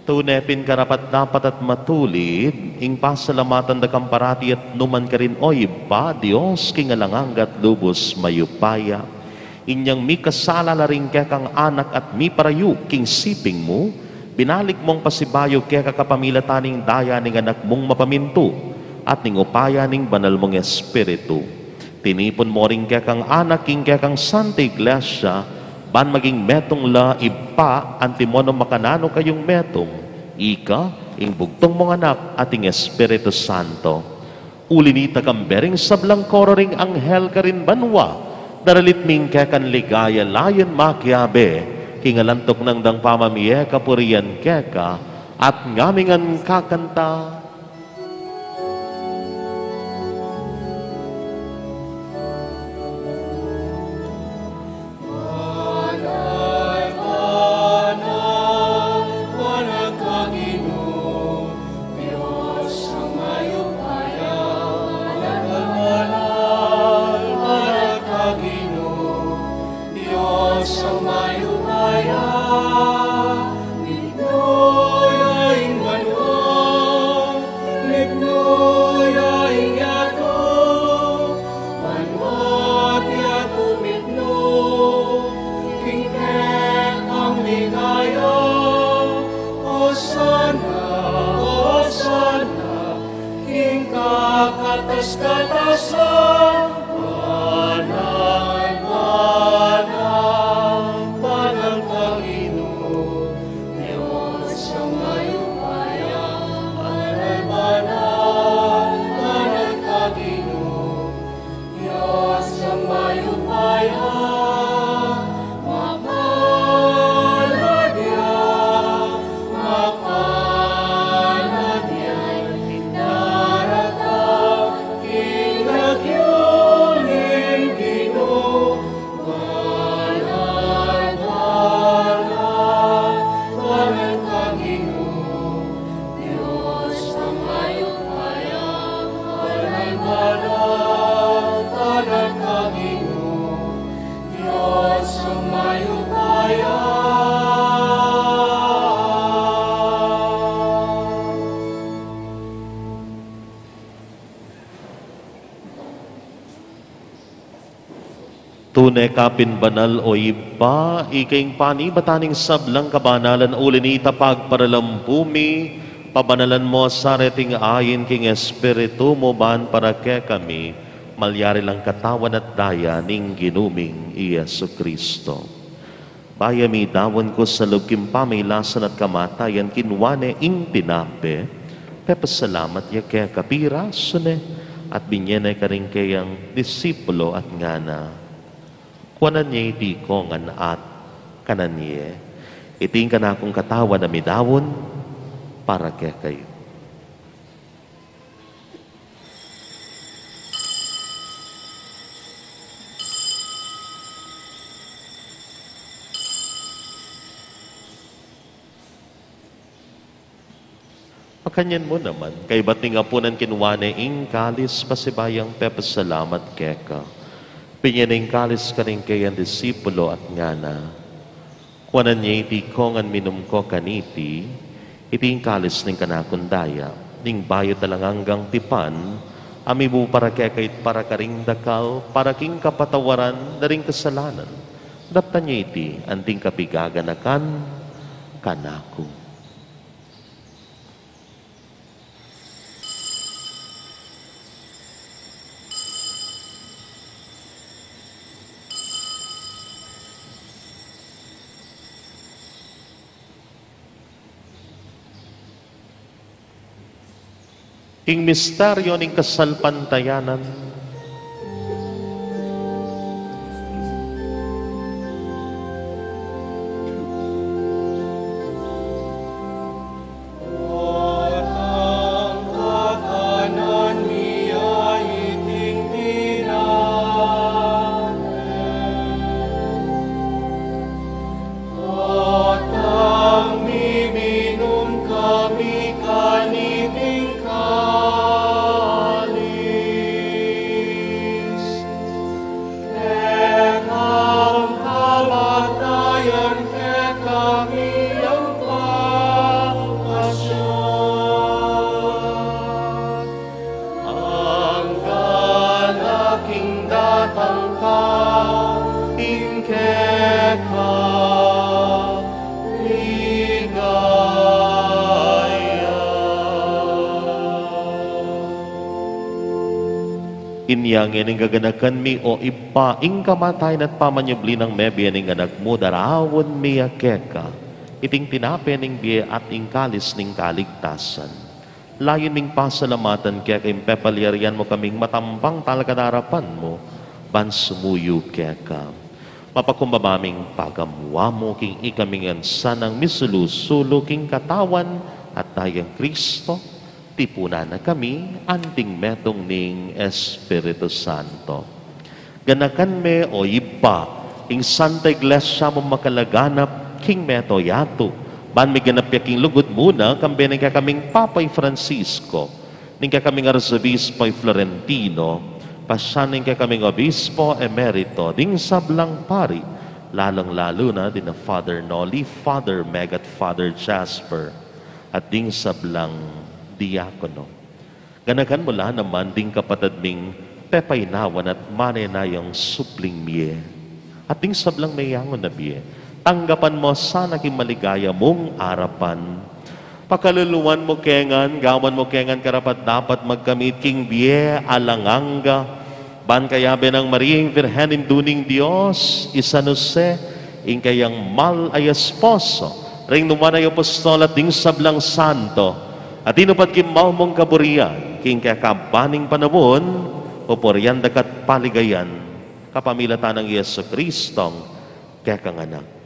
Tune pin karapat-dapat at matulid ing pasalamatan da kang parati at nu man karin, O Ibpa, Dios king alang angga at lubus mayupaya. Inyang mikasala la ring kekang anak at miparayu king siping mu, binalik mung pasibayu keka kapamilatan ning daya ning Anak mung mapamintu at ning upaya ning Banal mung Espiritu. Tinipun mu ring kekang anak king kekang Santa Iglesia, ban maging metung la, Ibpa, antimo nung makananu kayung metung, ika, ing bugtung mung Anak, at ing Espiritu Santo. Uli nita, kambe ring sablang koro ring anghel karin banua, daralit mi ing kekan ligaya layun makiabe king alang tuknang dang pamamie kapurian keka, at ngaming ngan kakanta. Dios a mayupaya, mitmu ya ing banua, mitmu ya ing yatu, banua't yatu mitmu, king kekang ligaya, Osana, Osana, king kakatas-katasan, banal, banal, banal ka Ginu, Dios a mayupaya, banal, banal, banal ka Ginu, Dios a mayupaya, mapalad ya, mapalad ya ing daratang king lagyu ning Ginu. Banal, banal, banal ka Ginu, Dios a mayupaya, banal, banal, banal ka Ginu, Dios a mayupaya. Tune ka pin banal, o Ibpa, ika ing panibatan ning sablang kabanalan, uli na nita pagparalampu mi, pabanalan mu sa reting ain king Espiritu mu ban para kekami malyari lang katawan at daya ning Ginu ming i Jesucristo. Bayu midaun ku sa lub king pamailasan at kamatayan, kinua ne ing tinape, pepasalamat ya keka, pirasu ne, at binye ne karing keyang disipulo at ngana: Kuanan ye iti kongan at kanan ye, iti ing kanakung katawan a midaun para kekayu. Makanyan mu naman, kaybat ning apunan, kinua ne ing kalis, pasibayu yang pepasalamat keka, binye ne ing kalis karing keyang disipulo at ngana: Kuanan ye iti kongan, minum ko kaniti, iti ing kalis ning kanakung daya, ning bayu't alang anggang tipan, a mibubu para kekayu at para karing dakal, para king kapatawaran da ring kasalanan. Daptan ye iti anting kapigaganakan kanaku. Ing misteryo ning kasalpantayanan. At ang miminum kami kaniting kalis, kekang kamatayan kekami yang pagkasya. Angga na king datang ka, ing keka ligaya. Inya ngeni gaganakan mi, o Ibpa, ing kamatayan at pamanyubli nang mebie ning Anak mu, daraun mi ya keka iting tinape ning bie at ing kalis ning kaligtasan. Layun ming pasalamatan keka ing pepalyarian mu kaming matampang talakad king arapan mu, ban sumuyu keka. Mapakumbaba ming pagamuan mu king ikami ngan sanang misulu-sulu king Katawan at Daya nang Kristo, tipunan na kami anting metung ning Espiritu Santo. Ganakan me, o Ibpa, ing Santa Iglesia mung makalaganap king mabilug a yatu, ban miganap ya king lugud mu na, kambe ning kekaming Papa i Francisco, ning kekaming Arsobispo i Florentino, pasian ning kekaming Obispo Emerito, ding sablang pari, lalung-lalu na dina Father Noli, Father Meg at Father Jasper, at ding sablang diakono. Ganakan mu la naman ding kapatad ming pepainawan at manenayang supling mie, at ding sablang meyangu na bie. Tanggapan mu sana king maligaya mung arapan. Pakaluluan mu ke ngan, gawan mu ke ngan karapat-dapat magkamit king bie alang angga, ban kayabe nang Maria ing Virgen, Indu ning Dios, i San Jose, ing kayang mal a esposo, ring nuan a apostol at ding sablang santo, a tinupad king mal mung kaburian, king kekaban ning panaun, pupurian da ka at paligayan, kapamilatan nang Jesucristong kekang Anak.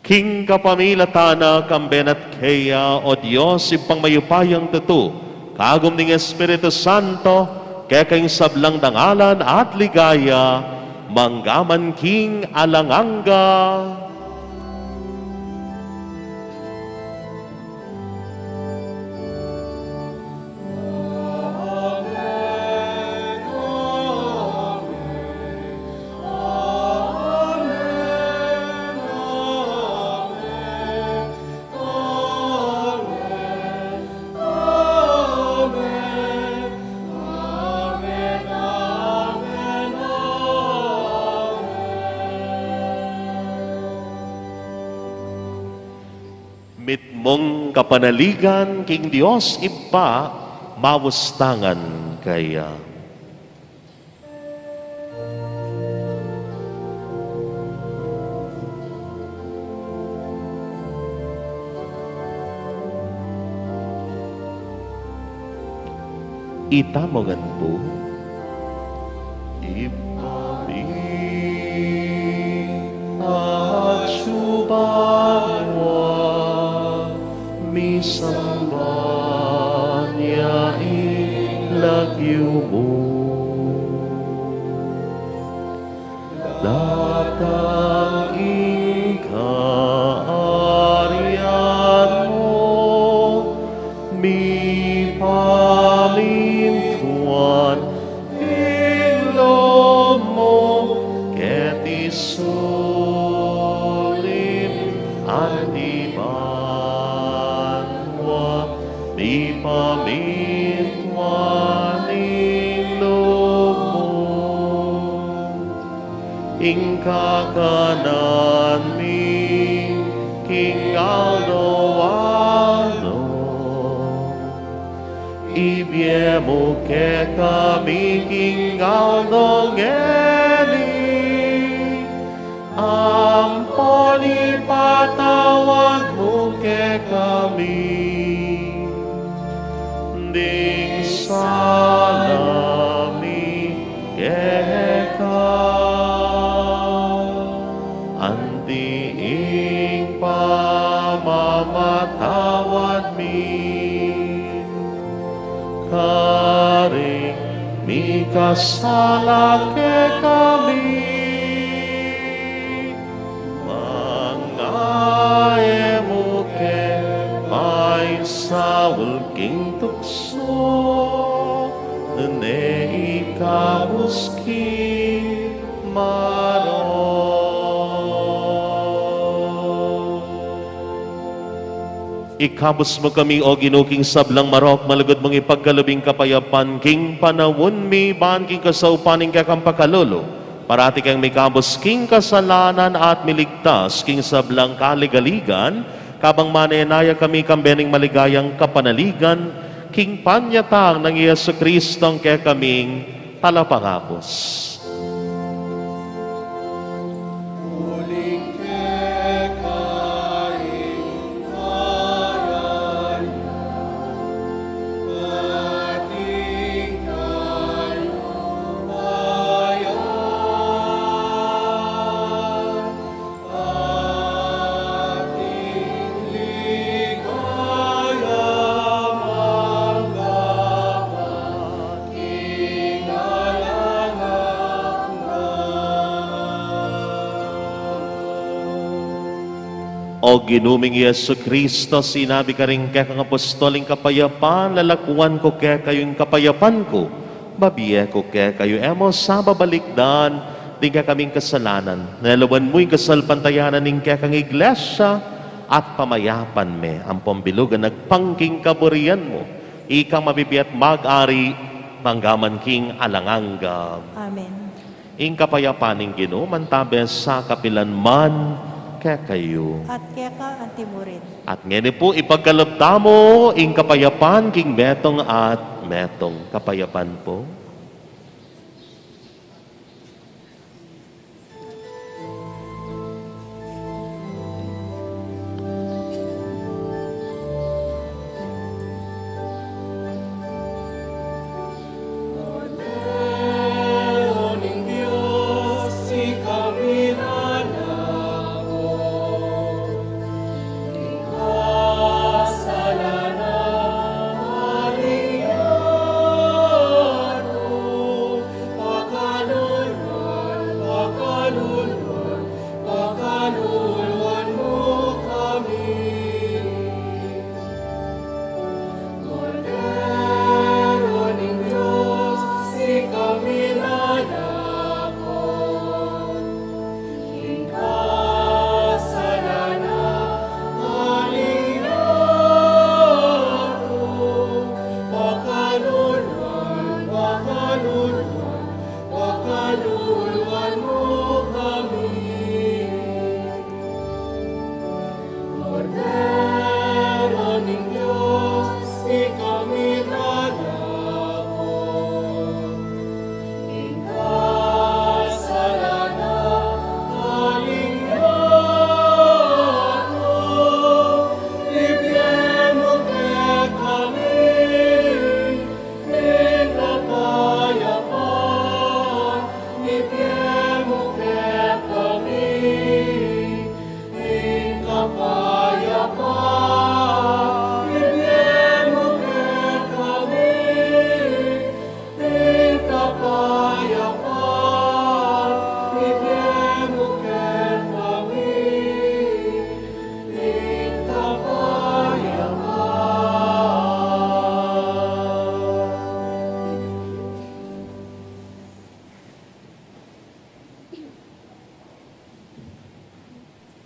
King kapamilatan na, kambe na at keya, o Dios, Ibpang mayupayang tutu, kagum ning Espiritu Santo, keka ing sablang dangalan at ligaya, mangga man king alang angga. Mitmung kapanaligan king Dios Ibpa, maus tang keya. Itamu ngan pu. Ibpa mi, atsu ka banua, misamban ya ing lagyu mu. Datang ing kaarian mu, mipamintuan ing lub mu, keti sulip anti banua, mipamintuan ing lub mu. Ing kakanan mi king aldo-aldo, ibie mu kekami king aldo ngeni, ampon ipatawad mu kekami Ding pamamatawad mi karing mikasala kekami, manga e mu ke paisaul king tuksu, nune ikabus king marok. Ikabus mu kami, O Ginu, king sablang marok, malugud mung ipagkalub ing kapayapan king panaun mi, ban king kasaupan ning kekang pakalulu, parati keng mikabus king kasalanan at miligtas king sablang kaligaligan, kabang manenaya kami kambe ning maligayang kapanaligan, king panyatang nang Jesucristong kekaming Talapangabus. Uling keka ing kayarian, at ing kalupayan, at ing ligaya mangga man king alang angga. O Ginu ming Jesucristo, sinabi karing kekang apostol, ing kapayapan lalakuan ku kekayu, ing kapayapan ku babie ku kekayu. E mu sa babalikdan ding kekaming kasalanan. Neluban mu ing kasalpantayanan ning kekang Iglesia at pamayapan me ampong bilugan agpang king kaburian mu. Ikang mabibie at mag-ari mangga man king alang angga. Amen. Ing kapayapan ning Ginu mantabe sa kapilan man kekayu. At keka anti mu rin. At ngeni pu, ipagkalub tamu ing kapayapan king metung at metung. Kapayapan pu. Pakalulwan, pakalulwan, pakalulwan mu kami. Kordero ning Dios, sikam milalako. Ing kasalanan, alyado, pakalulwan, pakalulwan, pakalulwan mu kami. Kordero ning Dios, sikam milalako. Ing kasalanan, alyado, ibie mu kekami. Ing kapayapan, ibie mu kekami. Ing kapayapan, ibie mu kekami. Ing kapayapan, ibie mu kekami. Ing kapayapan.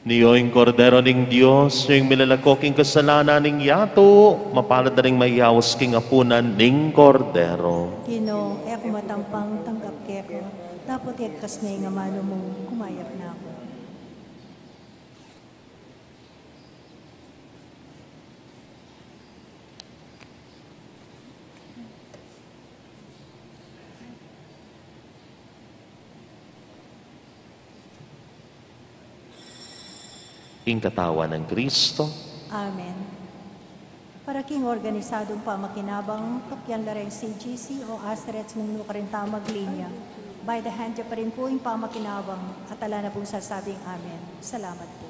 Nyo ing Kordero ning Dios, nyo ing milalako king kasalanan ning yatu. Mapalad a ring mayaus king apunan ning Kordero. Ginu, e ku matampang tanggap keka, dapot iktas ne ing amanu mu, kumayap na ku. Ing katawan nang Kristo. Amen. Para king organisadung pamakinabang, tukyan la reng C G C o Astretz nung nu karin ta maglinya. By the hand ya pa rin pu ing pamakinabang, at ala na pung sasabing amen. Salamat pu.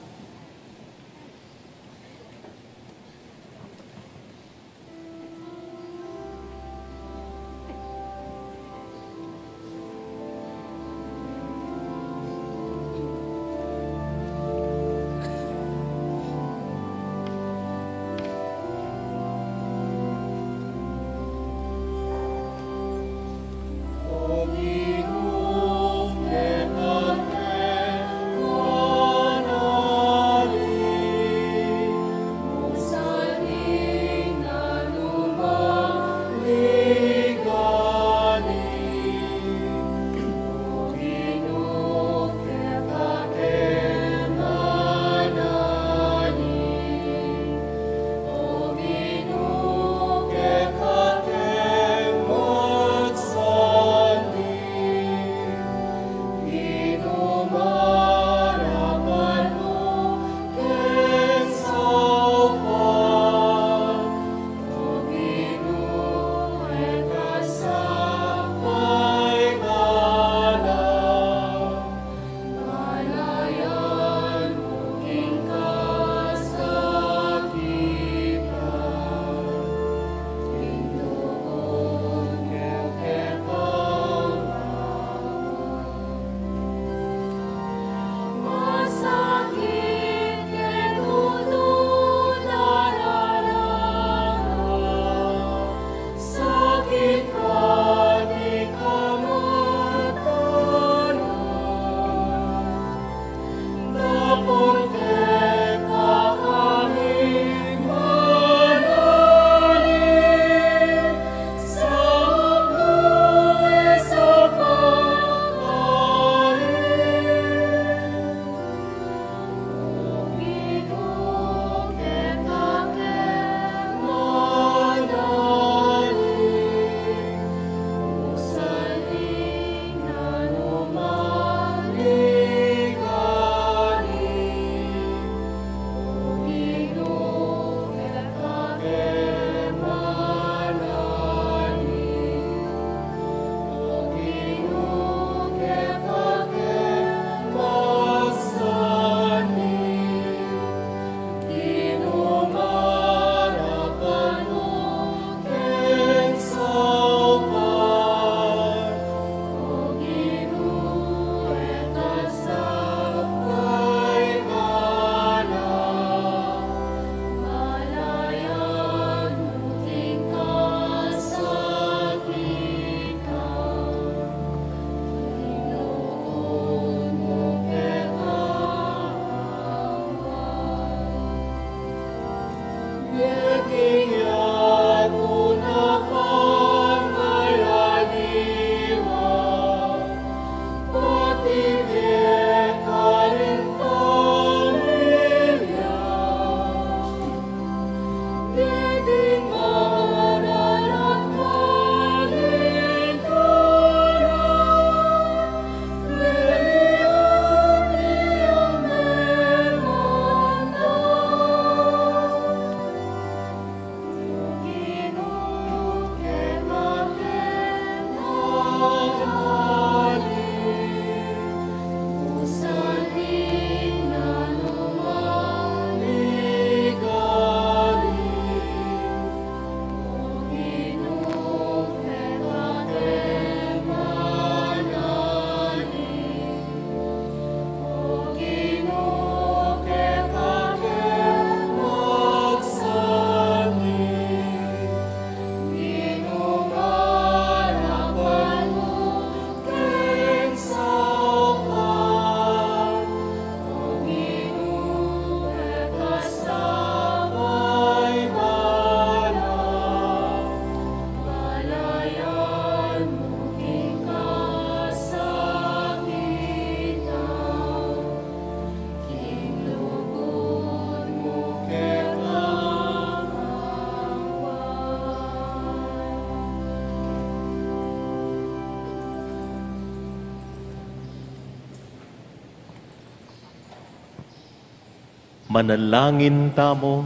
Manalangin tamu.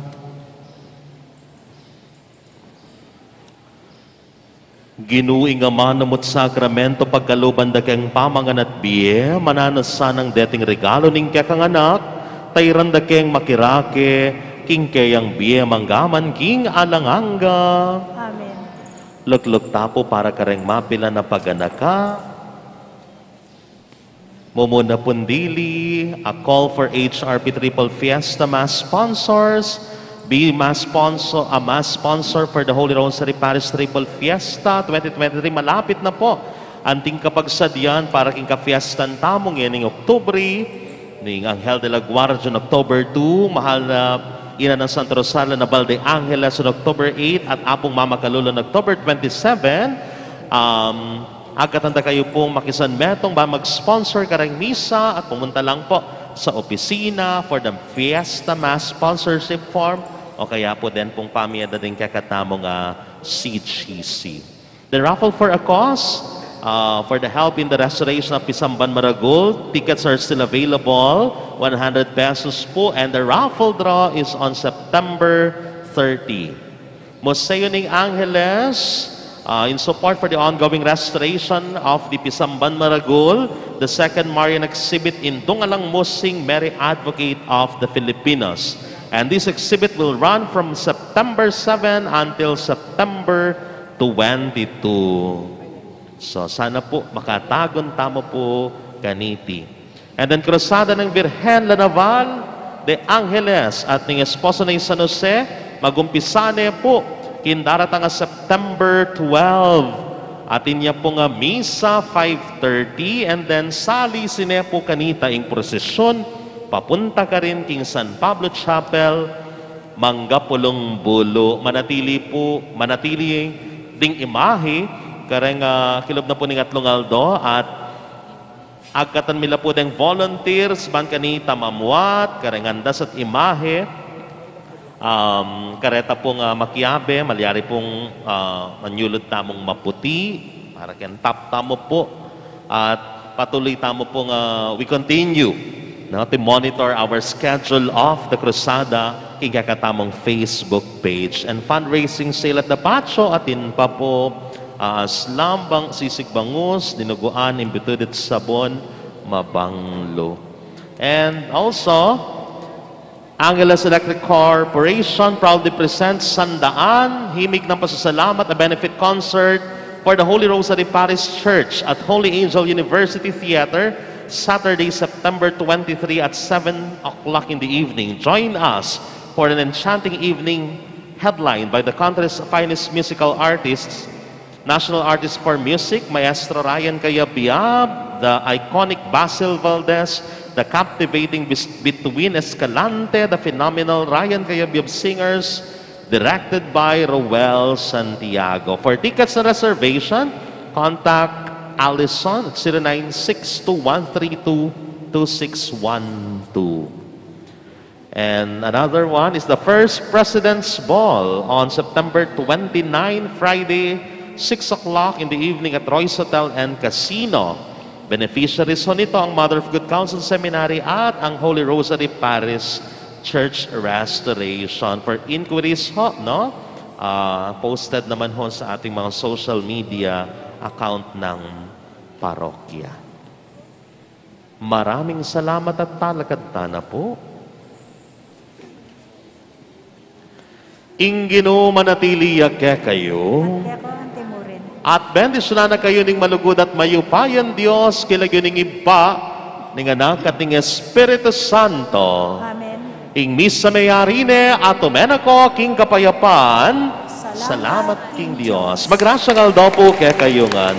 Ginu, ing amanung sakramento, pagkaluban da keng pamangan at bie, mananu sana deting regalo ning kekang anak, tairan da keng makirake king keyang bie manggaman king alang angga. Amen. Lukluk ta pu para kareng mapilan a paganaka. Mumuna pun dili, a call for H R P Triple Fiesta Mass sponsors. Be Mass sponsor, a Mass sponsor for the Holy Rosary Parish Triple Fiesta twenty twenty-three. Malapit na pu anting kapagsadyan para king kafiestan tamu ngening Oktubre, ning Anghel de la Guardia on October two, Mahal na Ina ng Santo Rosario Naval de Angeles on October eight, at Apung Mama Kalulu on October twenty-seven. Um, Agkatan da kayu pung makisanmetung ban mag-sponsor kareng misa at pumunta lang pu sa opisina for the Fiesta Mass sponsorship form, o kaya pu den pung pamie da ding kekatamung C G C. The raffle for a cause, uh, for the help in the restoration of Pisamban Maragul, tickets are still available, one hundred pesos pu, and the raffle draw is on September thirty. Museo ning Angeles, uh, in support for the ongoing restoration of the Pisamban Maragul, the second Marian exhibit in Dungalang Musing, Mary Advocate of the Filipinos. And this exhibit will run from September seven until September twenty-two. So, sana pu makatagun tamu pu kaniti. And then, Krusada ning Birhen la Naval de Angeles at ning esposo nang San Jose, magumpisa ne pu king daratang a September twelve. Atin ya pung misa five thirty, and then sali sine pu kanita ing prosesyun papunta karin king San Pablo Chapel, Mangga Pulung Bulu. Manatili pu, manatili ding imahe kareng, ah, kilub na pu ning atlung aldo at agkatan mi la pu deng volunteers ban kanita mamuat kareng andas at imahe. Um, kareta pung makiabe, malyari pung, ah, manyulud tamung maputi para keng tap tamu pu. At patuloy tamu pung, ah, we continue, no, to monitor our schedule of the Crusada king kekatamung Facebook page. And fundraising sale at the Pacho, atin pa pu, ah, aslambang, sisig bangus, dinuguan, imbitudit sabon, mabanglo. And also, Angeles Electric Corporation proudly presents Sandaan, Himig ng Pasasalamat, a benefit concert for the Holy Rosary Parish Church at Holy Angel University Theater, Saturday, September twenty-three at seven o'clock in the evening. Join us for an enchanting evening headlined by the country's finest musical artists, National Artist for Music, Maestro Ryan Cayabyab, the iconic Basil Valdez, the captivating Bis-, Bituin Escalante, the phenomenal Ryan Cayabyab Singers, directed by Roel Santiago. For tickets and reservation, contact Allison at zero nine six two one three two two six one two. And another one is the First President's Ball on September twenty-nine, Friday, six o'clock in the evening at Royce Hotel and Casino. Beneficiaries ho nito ang Mother of Good Counsel Seminary at ang Holy Rosary Parish Church Restoration. For inquiries ho, no? Ah, posted naman ho sa ating mga social media account ng parokya. Maraming salamat at talakad tana pu. Ing Ginu manatili ya kekayu. At keka anti mu rin. At bendisyunan na kayu ning malugud at mayupayang Dios, king lagyu ning Ibpa, ning Anak, at ning Espiritu Santo. Amen. Ing misa meyari ne at ume na ko king kapayapan. Salamat king Dios. Magrasyang aldo pu kekayu ngan.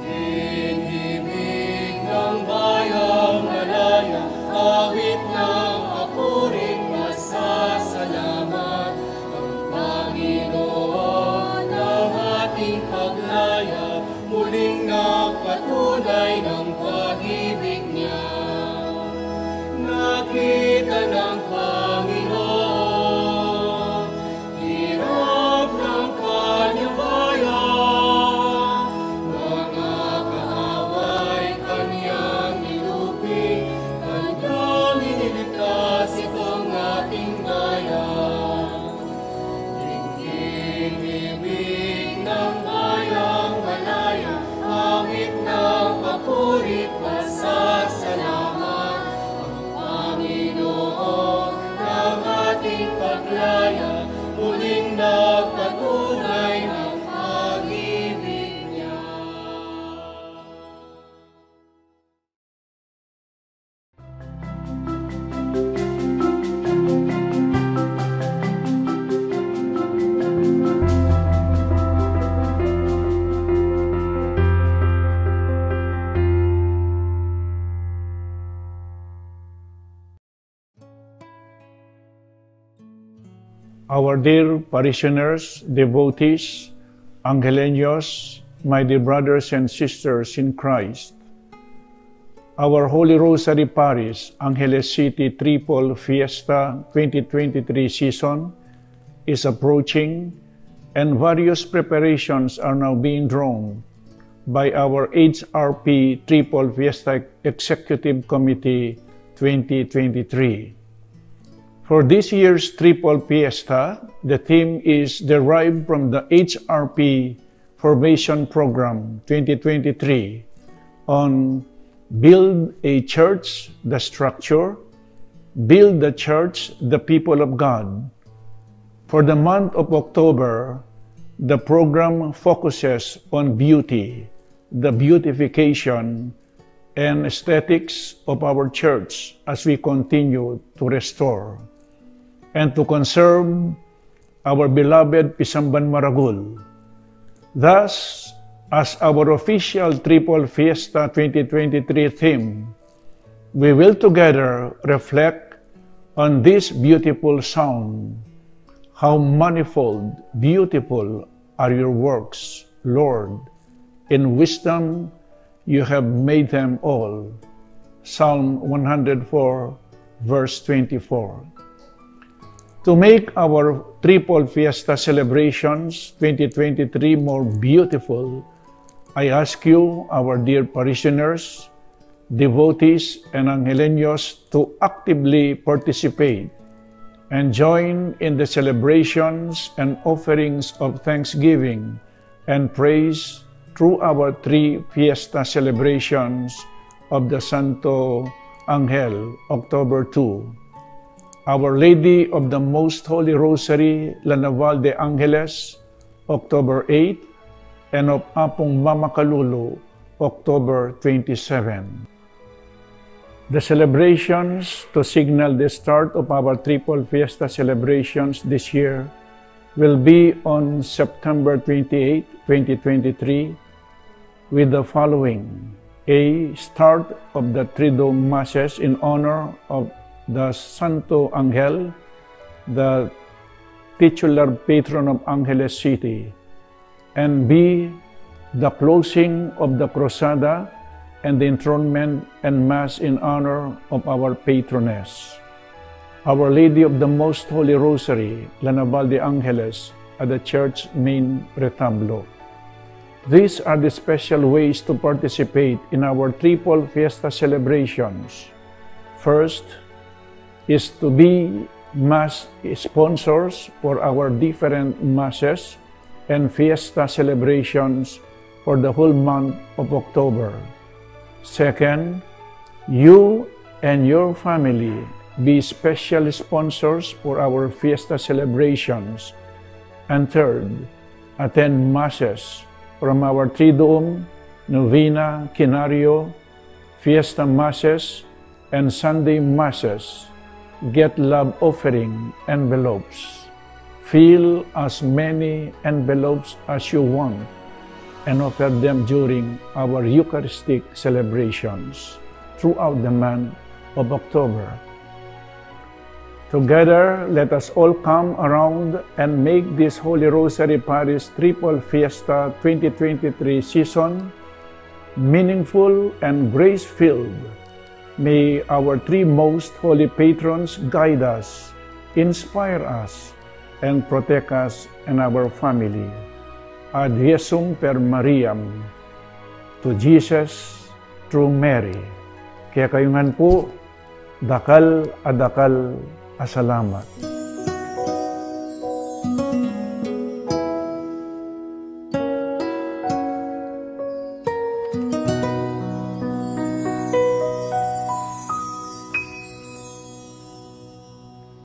King himig ng bayang malaya, awit ng papuring pasasalamat, ang Panginoon ng ating paglaya, muling nagpatunay ng pag-ibig niya. Nakita ng Panginoon Our dear parishioners, devotees, Angeleños, my dear brothers and sisters in Christ, our Holy Rosary Parish, Angeles City Triple Fiesta twenty twenty-three season is approaching, and various preparations are now being drawn by our H R P Triple Fiesta Executive Committee twenty twenty-three. For this year's Triple Fiesta, the theme is derived from the H R P Formation Program twenty twenty-three on Build a Church, the Structure, Build the Church, the People of God. For the month of October, the program focuses on beauty, the beautification, and aesthetics of our church as we continue to restore and to conserve our beloved Pisamban Maragul. Thus, as our official Triple Fiesta twenty twenty-three theme, we will together reflect on this beautiful psalm. How manifold, beautiful are your works, Lord! In wisdom you have made them all. Psalm one hundred four, verse twenty-four. To make our Triple Fiesta celebrations twenty twenty-three more beautiful, I ask you, our dear parishioners, devotees, and Angeleños to actively participate and join in the celebrations and offerings of thanksgiving and praise through our three fiesta celebrations of the Santo Angel, October two, Our Lady of the Most Holy Rosary, La Naval de Angeles, October eight, and of Apung Mama Kalulu, October twenty-seven. The celebrations to signal the start of our Triple Fiesta celebrations this year will be on September twenty-eight, twenty twenty-three, with the following: A, start of the Triduum Masses in honor of the Santo Angel, the titular patron of Angeles City, and B, the closing of the Cruzada and the enthronement and Mass in honor of our patroness, Our Lady of the Most Holy Rosary, La Naval de Angeles, at the church main retablo. These are the special ways to participate in our triple fiesta celebrations. First is to be Mass sponsors for our different Masses and fiesta celebrations for the whole month of October. Second, you and your family be special sponsors for our fiesta celebrations. And third, attend Masses from our Triduum, Novena, Quinario, Fiesta Masses, and Sunday Masses. Get love offering envelopes. Fill as many envelopes as you want and offer them during our Eucharistic celebrations throughout the month of October. Together, let us all come around and make this Holy Rosary Parish Triple Fiesta twenty twenty-three season meaningful and grace-filled. May our three most holy patrons guide us, inspire us, and protect us and our family. Ad Jesum per Mariam, to Jesus through Mary. Kekayu ngan pu, dakal a dakal a salamat.